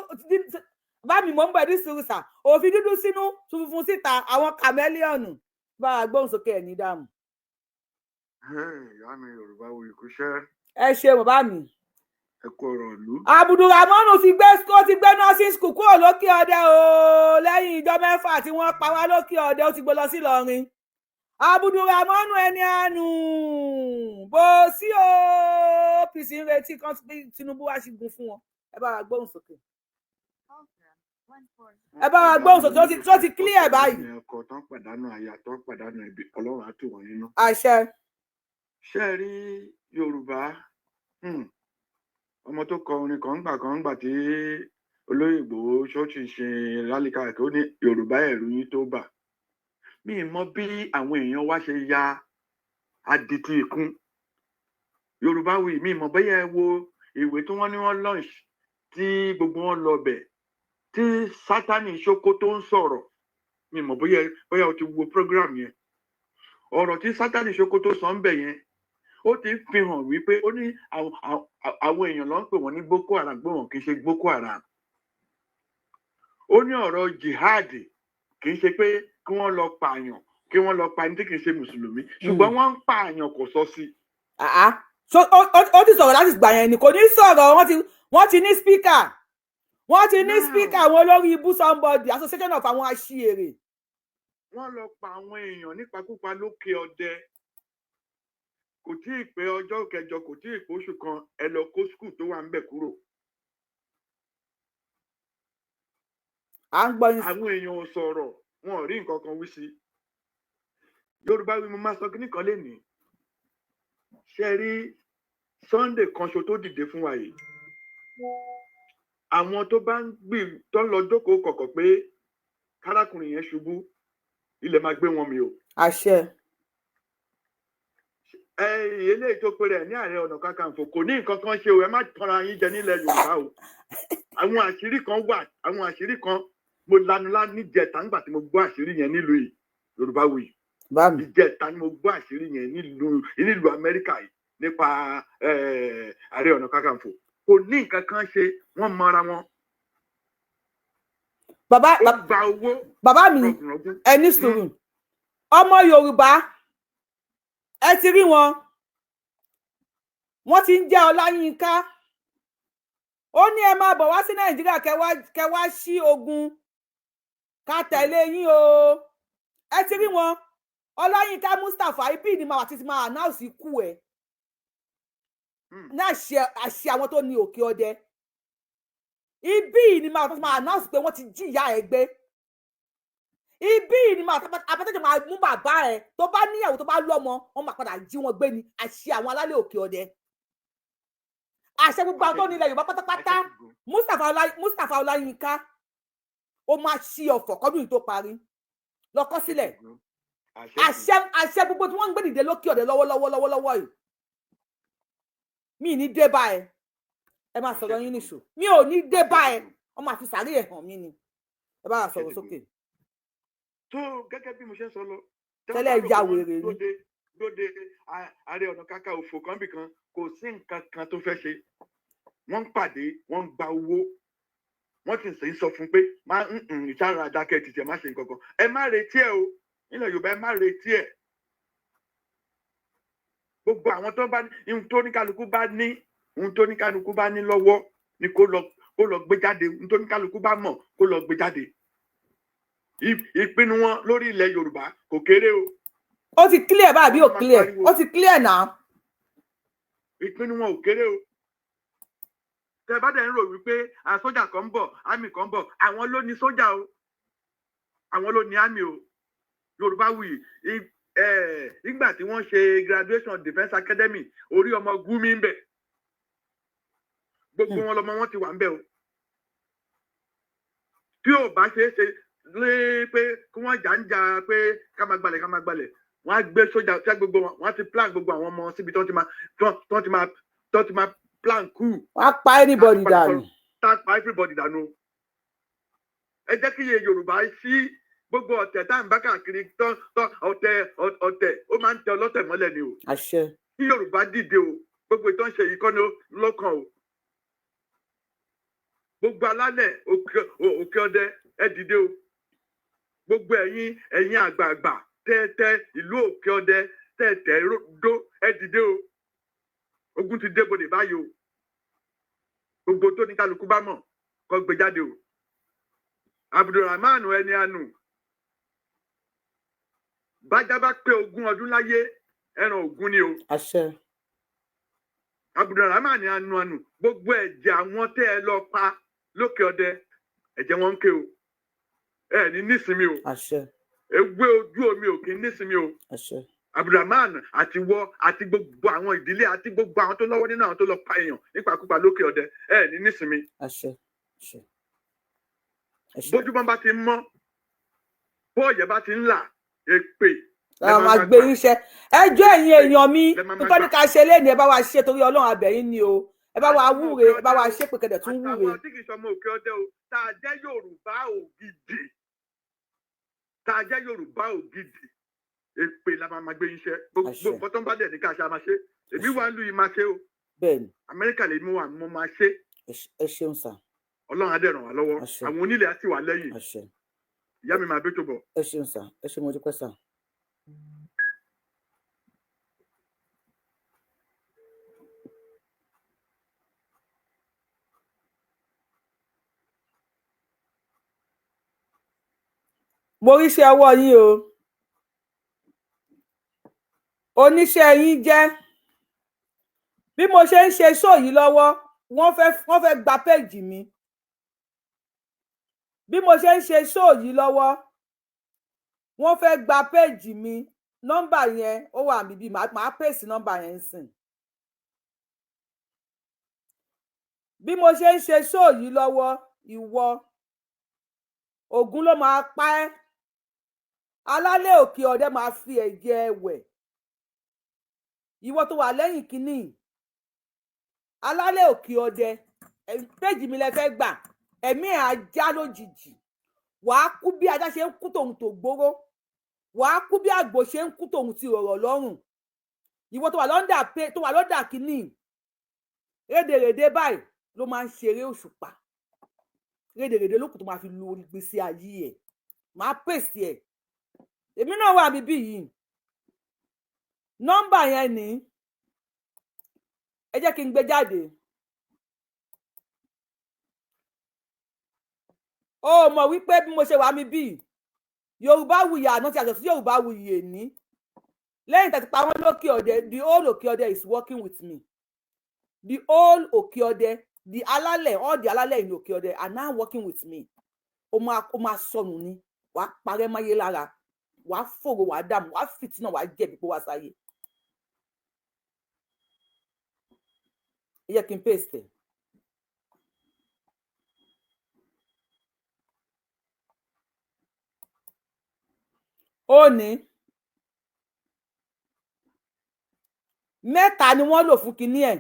bá mi mọ̀ ń bọ̀ ní sùúrù sà, òfin dúdú sínú, funfun síta, àwọn chameleon. Bá a gbóhùn sókè, ẹ̀ ní dààmú. Ìyá mi, Yorùbá wo ìkúṣẹ́. Ẹ ṣe, bàbá mi. Ẹ kú ọ̀rọ̀ ìlú. Abdulrahman ti gbé, ó ti gbé nursing school kúrò lókè ọdẹ o. Lẹ́yìn ìjọ 6 tí wọ́n pa wá lókè ọdẹ, ó ti gbé lọ sí Ìlọrin. Abdulrahman ẹni àánú bó sí o. OPC ń retí kan Tinubu wá sí gun fún wọn. Ẹ bá wa gbóhùn sókè, ẹ bá wa gbóhùn sókè. Tó ti clear báyìí. Ọkọ tó ń pàdánù, aya tó ń pàdánù ẹbí, Ọlọ́run á tù wọ́n nínú. Àṣẹ. Ṣé ẹ rí Yorùbá, ọmọ tó kọ orin kan ńgbà kan ńgbà tí olóyè Ìgbòho ṣọ́ọ̀ṣì ṣe rally káàkiri, ó ní Yorùbá, ẹ̀rù yín tó bà mí. Mọ bí àwọn èèyàn wá ṣe ya adití ikún. Yorùbá wí mí mọ bẹ́yẹ wo ìwé tí wọ́n ní wọ́n launch, tí gbogbo wọn lọ bẹ̀, tí Sátani Ṣókótó ń sọ̀rọ̀. Mi mọ̀ bóyá o ti wo program yẹn. Ọ̀rọ̀ tí Sátani Ṣókótó sọ ń bẹ̀ yẹn, ó ti fi hàn wípé ó ní àwọn èèyàn ló ń pè wọ́n ní Boko Haram, pé wọ́n kì í ṣe Boko Haram. Ó ní ọ̀rọ̀ jihad kì í ṣe pé kí wọ́n lọ pààyàn, kí wọ́n lọ pa ẹni tí kì í ṣe mùsùlùmí, ṣùgbọ́n wọ́n ń pààyàn, kò sọ sí. Ó ti sọ̀rọ̀ láti gbà yẹn ni kò ní sọ̀rọ̀. Wọ́n ti ní speaker, wọ́n ti ní speaker, àwọn olórí ibú, somebody association of àwọn aṣièrè. Wọ́n lọ pa àwọn èèyàn nípakúpa lókè ọdẹ. Kò tí ì pé ọjọ́ 8, kò tí ì pé oṣù kan, ẹ lọ kó school tó wà ń bẹ̀ kúrò. À ń gbọ́ yín. Àwọn èèyàn ò sọ̀rọ̀, wọn ò rí nǹkan kan wí sí. Yorùbá wí, mo máa sọ kíní kan lénìí. Ṣe rí Sunday kan ṣo tó dìde fún wa yìí, àwọn tó bá ń gbì tó ń lọ jókòó kọ̀kọ̀ pé kárákùnrin yẹn ṣubú, ilẹ̀ máa gbé wọn mì o. Àṣẹ. Ẹ eléyìí tó pe rẹ̀ ní Ààrẹ Ọ̀nà Kakanfò kò ní nǹkan kan ṣe o. Ẹ má tọ́ra yín jẹ nílẹ̀ Yorùbá o. Àwọn àṣírí kan wà, àwọn àṣírí kan mo lanu lá níjẹta nígbà tí mo gbọ́ àṣírí yẹn nílùú yìí. Yorùbá wuyì, ìjẹta ni mo gbọ́ àṣírí yẹn nílùú Amẹ́ríkà yìí nípa Ààrẹ Ọ̀nà Kakanfò kò ní nǹkan kan ṣe, wọ́n mọra wọn. Bàbá Ó gba owó. Bàbá mi, ẹ ní sùúrù. Ọmọ Yorùbá, ẹ ti rí wọn, wọ́n ti ń jẹ́ Ọláyínká. Ó ní ẹ máa bọ̀ wá sí Nàìjíríà, kẹ wá sí ogun, ká tẹ̀lé yín o. Ẹ ti rí wọn. Ọláyínká Mustapha, ibi ni màá wà títí máa announce ikú ẹ ní àṣẹ, àṣẹ àwọn tó ní òkè ọdẹ. Ibi ni màá tó máa announce pé wọ́n ti jí ìyá ẹ gbé. Ibi ni màá apẹ́tẹ́jọ máa mú bàbá ẹ. Tó bá níyàwó, tó bá lọ́mọ, wọ́n máa padà jí wọn gbé ni. Àṣẹ àwọn alálẹ̀ òkè ọdẹ, àṣẹ gbogbo àwọn tó ní ilẹ̀ Yorùbá pátápátá. Mustapha Ọlá, Mustapha Ọláyínká, ó máa ṣí ọ̀fọ̀ kọ́dún yìí tó parí. Lọ kọ sílẹ̀. Àṣẹ, àṣẹ gbogbo tí wọ́n ń gbé dìde lókè ọ̀dẹ lọ́wọ́lọ́wọ́ lọ́wọ́lọ́wọ́ yìí, mi ní dé bá ẹ. Ẹ máa sọ̀rọ̀ yín nìṣó. Mi ò ní dé bá ẹ. Wọ́n máa fi sàárè ẹ̀ hàn mí ni. Ẹ bá wa sọ̀rọ̀ sókè. Tó gẹ́gẹ́ bí mo ṣe ń sọ lọ. Tẹ́lẹ̀ ya wèrè ni. Lóde Ààrẹ Ọ̀nà Kakanfò kan bì kan, kò sí nǹkan kan tó fẹ́ ṣe. Wọ́n ń pàdé, wọ́n ń gba owó, wọ́n ti sì ń sọ fún pé má ìsára dákẹ́ tìtẹ̀, má ṣe nǹkan kan. Ẹ má retí ẹ o, nílẹ̀ Yorùbá, ẹ má retí ẹ. Gbogbo àwọn tó bá ní ohun tó ní kálukú bá ní, ohun tó ní kálukú bá ní lọ́wọ́ ni kó lọ gbé jáde. Ohun tó ní kálukú bá mọ̀, kó lọ gbé jáde. Ìpinnu wọn lórí ilẹ̀ Yorùbá kò kéré o. Ó ti clear báyìí bí ò clear? Ó ti clear náà. Ìpinnu wọn ò kéré o. Tẹ bá dẹ̀ ń rò wípé sójà kan ń bọ̀, army kan ń bọ̀, àwọn ló ní sójà o, àwọn ló ní army o. Yorùbá wuyì. Nígbà tí wọ́n ṣe graduation Defence Academy, orí ọmọ Gúmi ń bẹ̀, gbogbo wọn lọmọ wọn ti wà ń bẹ̀ o. Tí ò bá ṣeé ṣe lé pé kí wọ́n jà ń jà pé ká máa gbalẹ̀, ká máa gbalẹ̀, wọ́n á gbé sójà tí gbogbo wọn, wọ́n á ti plan gbogbo àwọn ọmọ síbi tó ti máa plan coup. Wọ́n á pa anybody dànù. Tá a pa everybody dànù. Ẹ jẹ́ kí iye Yorùbá sí gbogbo ọ̀tẹ̀ tá à ń bá káàkiri tán tán. Ọ̀tẹ̀, ọ̀tẹ̀, ó máa ń tẹ ọlọ́tẹ̀ mọ́lẹ̀ ni o. Àṣẹ. Kí Yorùbá dìde o. Gbogbo ìtàn ṣe yìí kọ́ ni lọ́kàn o. Gbogbo alálẹ̀ Òkè Ọdẹ, ẹ dìde o. Gbogbo ẹ̀yin àgbààgbà tẹ́tẹ́ ìlú Òkè Ọdẹ, tẹ́tẹ́ dó, ẹ dìde o. Ogun ti dé bodè báyìí o. Gbogbo tó ní kálukú bá mọ̀, kó gbé jáde o. Abdulrahman, ẹni àánú bájá bá pé 20 ọdún láyé, ẹran ògún ni o. Àṣẹ. Abdulrahman anu anu, gbogbo ẹ̀jẹ̀ àwọn tẹ́ ẹ lọ pa lókè ọdẹ, ẹ̀jẹ̀ wọn ń ké o. Ẹ ní nísinmi o. Àṣẹ. Ewé ojú omi ò kí ń nísinmi o. Àṣẹ. Abdulrahman àti wọ àti gbogbo àwọn ìdílé àti gbogbo àwọn tó lọ́wọ́ nínú àwọn tó lọ pa èèyàn nípakúpa lókè ọdẹ, ẹ ní nísinmi. Àṣẹ, àṣẹ. Bójúmọ́ bá ti ń mọ́, bọ́ọ̀yẹ̀ bá ti ń là, èpè ẹ máa gbé yín ṣe. Ẹjọ́, ẹ̀yin èèyàn mi, nítorí ká ṣe léèní, ẹ bá wa ṣe torí Ọlọ́run abẹ̀yìn ni o. Ẹ bá wa wúre, ẹ bá wa ṣe pé kẹdẹ tún wúre. Àtàwọn tí kì í sọmọ Òkè Ọdẹ o, tá a jẹ́ Yorùbá ògidì, tá a jẹ́ Yorùbá ògidì, èpè la máa gbé yín ṣe. Gbogbo nǹkan tó ń bá dẹ̀ ní ká ṣe, a máa ṣe. Èmi wà ń lu yìí, máa ṣe o. Amẹ́ríkà lèmi wà, mo máa ṣe. Ẹ ṣeun sà. Ọlọ́run á dẹ̀ ràn wá lọ́wọ́, àwọn onílẹ̀ á sì wà lẹ́yìn. Ìyá mi, máa bẹ́ tó bọ̀. Ẹ ṣeun sà, ẹ ṣe, mo dúpẹ́ sà. Mo ríṣẹ́ ọwọ́ yín o, oníṣẹ́ yín jẹ́. Bí mo ṣe ń ṣe show yìí lọ́wọ́, wọ́n fẹ́ gba péèjì mi. Bí mo ṣe ń ṣe show yìí lọ́wọ́, wọ́n fẹ́ gba péèjì mi. Nọ́mbà yẹn ó wà níbí, màá pèsè nọ́mbà yẹn ń sìn. Bí mo ṣe ń ṣe show yìí lọ́wọ́, ìwọ Ògún ló máa pa ẹ́. Alálẹ̀ Òkè Ọdẹ máa fi ẹ̀jẹ̀ wẹ̀ ìwọ tó wà lẹ́yìn kínní. Alálẹ̀ Òkè Ọdẹ, péjì mi lẹ fẹ́ gbà, ẹ̀mí ẹ̀ ajá lójijì. Wàá kú bí ajá ṣe ń kú tòun tó gbóró, wàá kú bí àgbò ṣe ń kú tòun ti rọ̀rọ̀ lọ́rùn. Ìwọ tó wà lọ́ndà, tó wà lọ́ndà kínní, rédèrèdè báyìí ló máa ń ṣeré òṣùpá, rédèrèdè lókùn tó máa fi lu ìgbésí ayé ẹ̀. Máa pèsè ẹ̀. Èmi náà wà níbí yìí. Nọ́mbà yẹn ní, ẹ jẹ́ kí n gbé jáde. Ó mọ̀ wípé bí mo ṣe wà mí bí Yorùbá wuyì àná ti àjọ sí Yorùbá wuyì èní lẹ́yìn tàti pa wọ́n lókè ọdẹ. The whole Òkè Ọdẹ is working with me. The whole Òkè Ọdẹ, the alálẹ̀, all the alálẹ̀ in Òkè Ọdẹ are now working with me. Ó máa sọnù ni, wàá parẹ́ máyé lára, wàá fòrò, wàá dààmú, wàá fìtínà, wàá jẹ̀bi pé wàá sáyé. Ẹ jẹ́ kí n paste ẹ̀. Ó ní Mẹ́ta ni wọ́n lò fún kinní ẹ̀.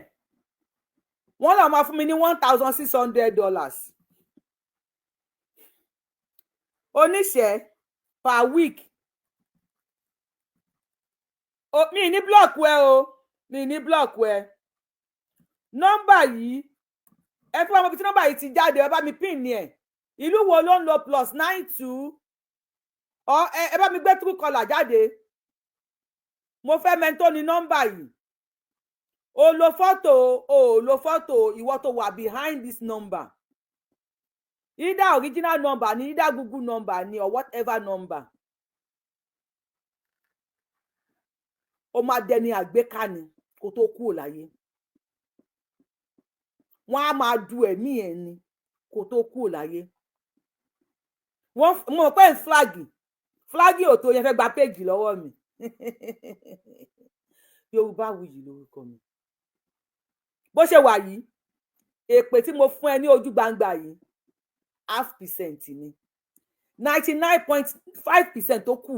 Wọ́n lọ máa fún mi ní $1,600 oníṣẹ́ per week. Mi ní block ẹ o, mi ní block ẹ. Nọ́mbà yìí, ẹ fún ọmọ ibi tí nọ́mbà yìí ti jáde, ẹ bá mi pin ní ẹ. Ìlú wo ló ń lo +92 ọ? Ẹ bá mi gbé Truecaller jáde, mo fẹ́ mẹ́ńtò ní nọ́mbà yìí. O lo fọ́tò, o lo fọ́tò. Ìwọ tó wà behind this number, either original number ni, either Google number ni, or whatever number, ó máa dẹni àgbéká ni kó tó kúrò láyé. Wọ́n á máa du ẹ̀mí ẹ̀ ni kó tó kúrò láyé. Wọ́n mo pẹ́ ń flag flag ò tó yẹn fẹ́ gba péjì lọ́wọ́ mi. Yorùbáwùyí lórúkọ mi. Bó ṣe wà yìí, èpè tí mo fún ẹ ní ojú gbangba yìí, half percent ni. 99.5% tó kù,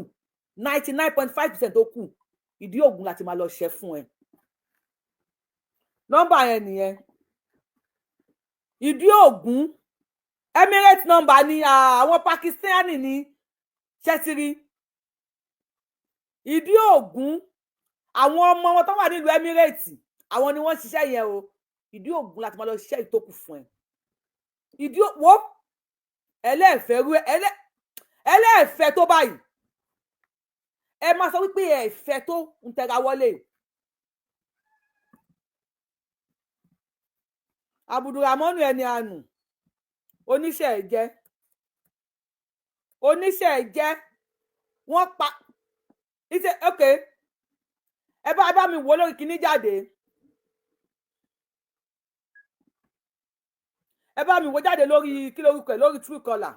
99.5% tó kù, ìdí ògùn láti máa lọ ṣe fún ẹ. Nọ́mbà yẹn nìyẹn, ìdí ògùn Emirates number ni, àwọn Pakistani ní ṣẹtiri ìdí ògùn. Àwọn ọmọ wọn tó wà nílùú Emirates, àwọn ni wọ́n ń ṣiṣẹ́ yẹn o. Ìdí ògùn láti máa lọ ṣiṣẹ́ ìtókù fún ẹ. Ìdí wo ẹlẹ́ẹ̀fẹ́ rú ẹlẹ́ẹ̀fẹ́ tó báyìí, ẹ máa sọ wípé ẹ fẹ́ tó ń tẹra wọlé. Abudulramonu ẹni àánú, oníṣẹ́ ẹ̀jẹ̀, oníṣẹ́ ẹ̀jẹ̀ wọ́n pa ìṣe. Ok, ẹ bá mi wò lórí kinní jáde, ẹ bá mi wò jáde lórí kí lórúkọ ẹ, lórí Truecaller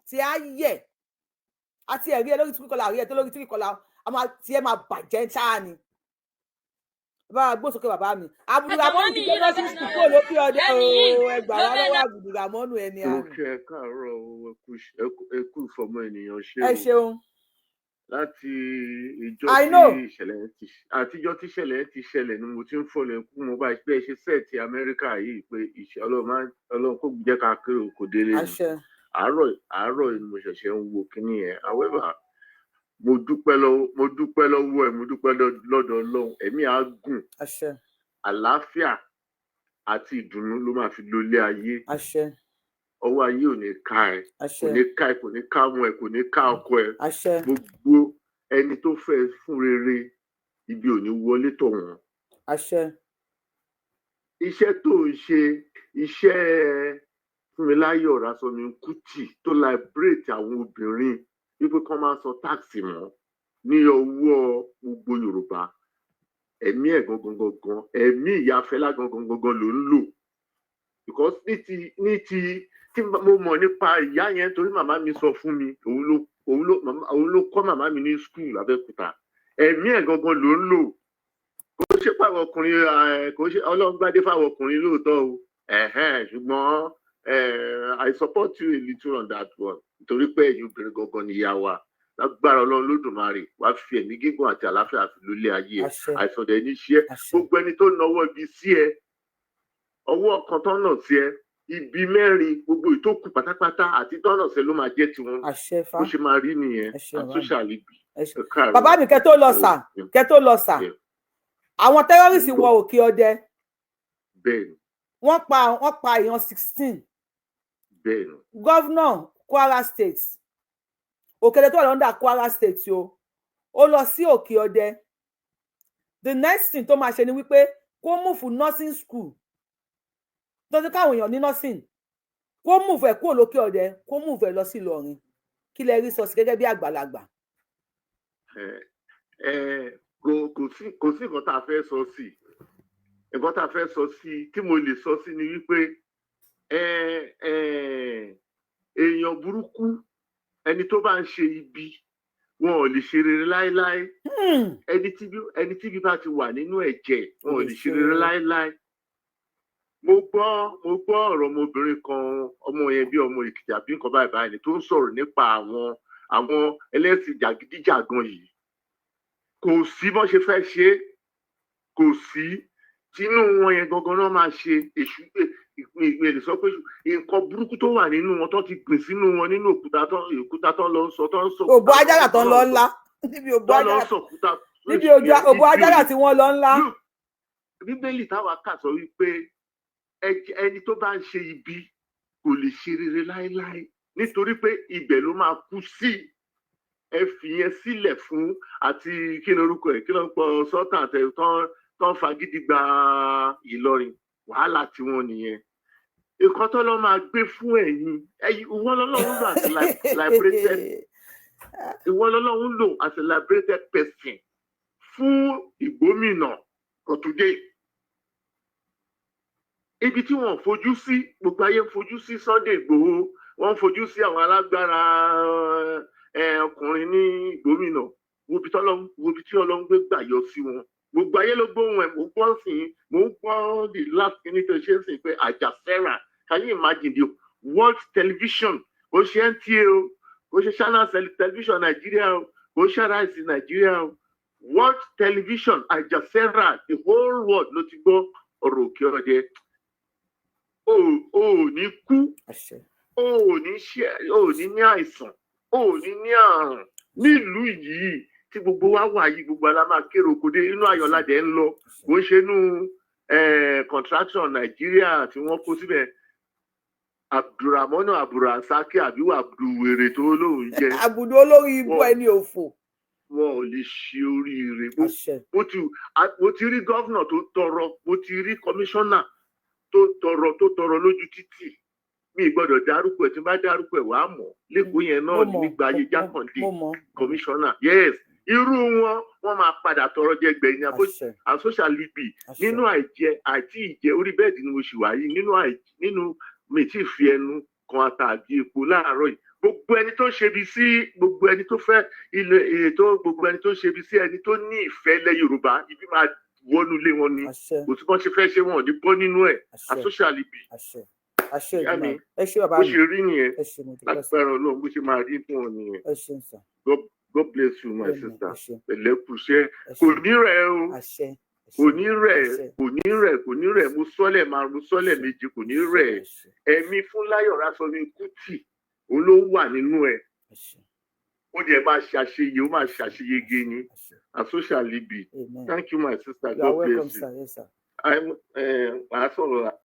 tí a yẹ àti ẹ̀rí ẹ lórí Truecaller, rí ẹ tó lórí Truecaller àmọ́ tí ẹ máa bàjẹ́ ṣáà ni. Bá a gbósókè bàbá mi Abudulramonu ti gbé nursing school kúrò lókè ọdẹ o. Ẹ gbà wá lọ́wọ́ Abudulramonu ẹni Mo àrùn. kí ẹ káàárọ̀ o, ẹ kú ìfọmọ ènìyàn ṣe Ẹ o. ṣeun. Láti ìjọ I tí know. ìṣẹ̀lẹ̀ yẹn ti àtijọ́ tí ìṣẹ̀lẹ̀ yẹn ti ṣẹlẹ̀ ni mo ti ń fọlẹ̀ kú mo bá pé ẹ ṣe sẹ́ẹ̀tì Amẹ́ríkà yìí pé ìṣẹ́ Ọlọ́run máa Ọlọ́run kò jẹ́ ká kéré oko délé ni. Àṣẹ. Àárọ̀ àárọ̀ yìí ni mo ṣẹ̀ṣẹ̀ ń wo kinní yẹn. However, mo dúpẹ́ lọ́wọ́ ẹ, mo dúpẹ́ lọ́dọ̀ Ọlọ́run, ẹ̀mí á gùn. Àṣẹ. Àlàáfíà àti ìdùnnú ló máa fi lo ilé ayé. Àṣẹ. Ọwọ́ ayé ò ní ká ẹ, kò Àṣẹ. ní ká ẹ, kò ní ká ọmọ ẹ, kò ní ká ọkọ ẹ. Àṣẹ. Gbogbo ẹni tó fẹ́ fún rere, ibi ò ní wọlé tọ̀ wọ́n. Àṣẹ. Iṣẹ́ tó ń ṣe, iṣẹ́ Fúnmiláyọ̀ Ransome Kuti tó liberate àwọn obìnrin wípé kán máa san tax mọ́ ní ọwọ́ gbogbo Yorùbá, ẹ̀mí ẹ̀ gangan gangan, ẹ̀mí ìyá Fẹlá gangan gangan ló ń lò, because ní ti tí mo mọ̀ nípa ìyá yẹn, torí màmá mi sọ fún mi, òun ló kọ́ màmá mi ní school l'Abẹ́òkúta. Ẹ̀mí ẹ̀ gangan ló ń lò. Kò ṣe pàwọn ọkùnrin, kò ṣe Ọlọ́run gbádé fáwọn ọkùnrin lóòótọ́ o, ẹ̀hẹ́n, ṣùgbọ́n I support you a little on that one, nítorí pé ẹ̀yin obìnrin gangan ni ìyá wa. Lágbára Ọlọ́run Lódùmarè, wàá fi ẹ̀mí gígùn àti àlàáfíà fi lólé ayé ẹ̀. Àṣẹ. Àìsàn dẹ̀ ní ṣe é. Àṣẹ. Gbogbo ẹni tó nawọ́ ibi sí ẹ, ọwọ́ kan tọ́nà sí ẹ, ibi mẹ́rin gbogbo ìtókù pátápátá àti tọ́nà sí ẹ ló máa jẹ́ tiwọn. Àṣẹ fa. Bó ṣe máa rí nìyẹn. Ẹ ṣe bàbá mi. Àtúnṣe àlebi. Ẹ ṣe. Ẹ káàárọ̀. Bàbá mi, kẹ́ tó lọ sà, kẹ́ tó lọ sà, àwọn terrorist wọ Òkè Ọdẹ. Bẹ́ẹ̀ ni. Wọ́n pa èèyàn 16. Bẹ́ẹ̀ ni. Governor Kwara State, Òkèlè tó wà lọ́ndà Kwara State o, ó lọ sí Òkè Ọdẹ. The next thing tó máa ṣe ni wípé kó move nursing school tó ti káwọn èèyàn ní nursing, kó move ẹ̀ kúrò lókè Ọdẹ, kó move ẹ̀ lọ sí Ìlọrin. Kí lẹ rí sọ sí gẹ́gẹ́ bí àgbàlagbà? Ẹ ẹ kò sí nǹkan tá a fẹ́ sọ sí. Nǹkan tá a fẹ́ sọ sí, tí mo lè sọ sí ni wípé ẹ ẹ èèyàn burúkú, ẹni tó bá ń ṣe ibi, wọn ò lè ṣe rere láéláé. Ẹni tí bí bá ti wà nínú ẹ̀jẹ̀, wọn ò lè ṣe rere láéláé. Mo gbọ́ ọ̀rọ̀ ọmọbìnrin kan, ọmọ yẹn bí ọmọ Èkìtì àbí nǹkan báyìí báyìí ni, tó ń sọ̀rọ̀ nípa àwọn ẹlẹ́sìn jàgídíjàgan yìí. Kò sí bọ́n ṣe fẹ́ ṣe é. Kò sí tinú wọn yẹn gangan náà máa ṣe èṣù ìpín lè sọ pé nǹkan burúkú tó wà nínú wọn tó ti gbìn sínú wọn nínú òkúta tó lọ ń sọ tó ń sọ. Òbò ajára tó ń lọ ńlá níbi òbò tó lọ ń ajára sọ òkúta. Níbi òbò ajára tí wọ́n lọ ńlá. Bíbélì táwa kà sọ wípé ẹni tó bá ń ṣe ibi kò lè ṣe rere láéláé, nítorí pé ibẹ̀ ló máa kú sí. Ẹ fi yẹn sílẹ̀ fún àti kí ni orúkọ ẹ̀, kí ló ń pọ sọ́tàn àtẹ tán fagídí gba Ìlọrin, wàhálà tiwọn nìyẹn. Nǹkan tó lọ́ máa gbé fún ẹ̀yin, ìwọ lọ́lọ́run lò as a liberated, ìwọ lọ́lọ́run lò as a liberated person fún ìgbómìnà for today. Ibi tí wọn fojú sí, gbogbo ayé ń fojú sí Sunday Ìgbòho, wọn ń fojú sí àwọn alágbára ọkùnrin ní ìgbómìnà. Wo ibi tí Ọlọ́run gbé gbà yọ sí wọn. Gbogbo ayé ló gbóhùn ẹ̀. Mò ń gbọ́ sí i, mò ń gbọ́ the last minute tó ṣe é sìn pé Àjàsẹ́rà. Can you imagine the world television? Kò ṣe NTA o, kò ṣe Channels Television Nàìjíríà o, kò ṣe Arise Nàìjíríà o, world television, Àjàsẹ́rà, the whole world ló ti gbọ́ ọ̀rọ̀ Òkè Ọdẹ. O ò ní kú, o ò ní ṣe, o ò ní ní àìsàn, o ò ní ní àrùn nílùú yìí tí gbogbo wa wà yìí. Gbogbo ala máa kéré oko dé inú ayọ̀ládẹ ń lọ. Kò ń ṣe inú contraction Nàìjíríà tí wọ́n kó síbẹ̀, Abdulrahman Abdulrasaki àbíwá Abdulwèrè tó lóun jẹ́. Àbùdó olórí ibú, ẹni òfò. Wọn ò lè ṣe oríire. Mo ti rí governor tó tọrọ, mo ti rí kọmíṣánná tó tọrọ, tó tọrọ lójú títì. Mi gbọ́dọ̀ dárúkọ ẹ̀, tí n bá dárúkọ ẹ̀, wàá mọ̀ lẹ́kọ̀ọ́ yẹn náà ní nígbà ayé Jákàndé kọmíṣánná. Yes, irú wọn, wọn máa padà tọrọ jẹ gbẹ̀yìn àsocial libi nínú àìjẹ àti ìjẹ. Orí bed ni mo ṣì wà yìí nínú àì nínú mi tí ì fi ẹnu kan ata àbí epo láàárọ̀ yìí. Gbogbo ẹni tó ń ṣebi sí, gbogbo ẹni tó fẹ́ ilẹ̀ ètò, gbogbo ẹni tó ń ṣebi sí ẹni tó ní ìfẹ́ ilẹ̀ Yorùbá, ibi máa wọnú ilé wọn ni. Kò tí wọ́n ṣe fẹ́ ṣe, wọn ò ní bọ́ nínú ẹ̀. Àsocial libi. Àṣẹ, àṣẹ. Ìyá mi, Ìgbìmọ̀, ẹ ṣé bàbá bó mi. ṣe rí nìyẹn. Ẹ ṣé, mo dúpẹ́ sir. Lágbára Ọlọ́run, bó ṣe máa rí fún ọ nìyẹn. Ẹ ṣeun sir. God bless you, my Amen. sister. Ẹ ṣé. Pẹ̀lẹ́ kùṣẹ́. Ẹ Kò ṣé. ní rẹ̀ o. Àṣẹ. Kò ní rẹ̀. Àṣẹ. Kò ní rẹ̀, kò ní rẹ̀. Mo sọ́lẹ̀ máa mo sọ́lẹ̀ méje, kò ní rẹ̀. Ẹ̀mí Fúnláyọ̀ Rásọmi Kútì, òun ló wà nínú ẹ̀. Ó dẹ̀ máa ṣàṣeyẹ, ó máa ṣàṣeyege ni. Àsocial libi. Amen. Thank you, my sister. You are God welcome, bless you. sir. Yes, sir. Màá sọ̀rọ̀.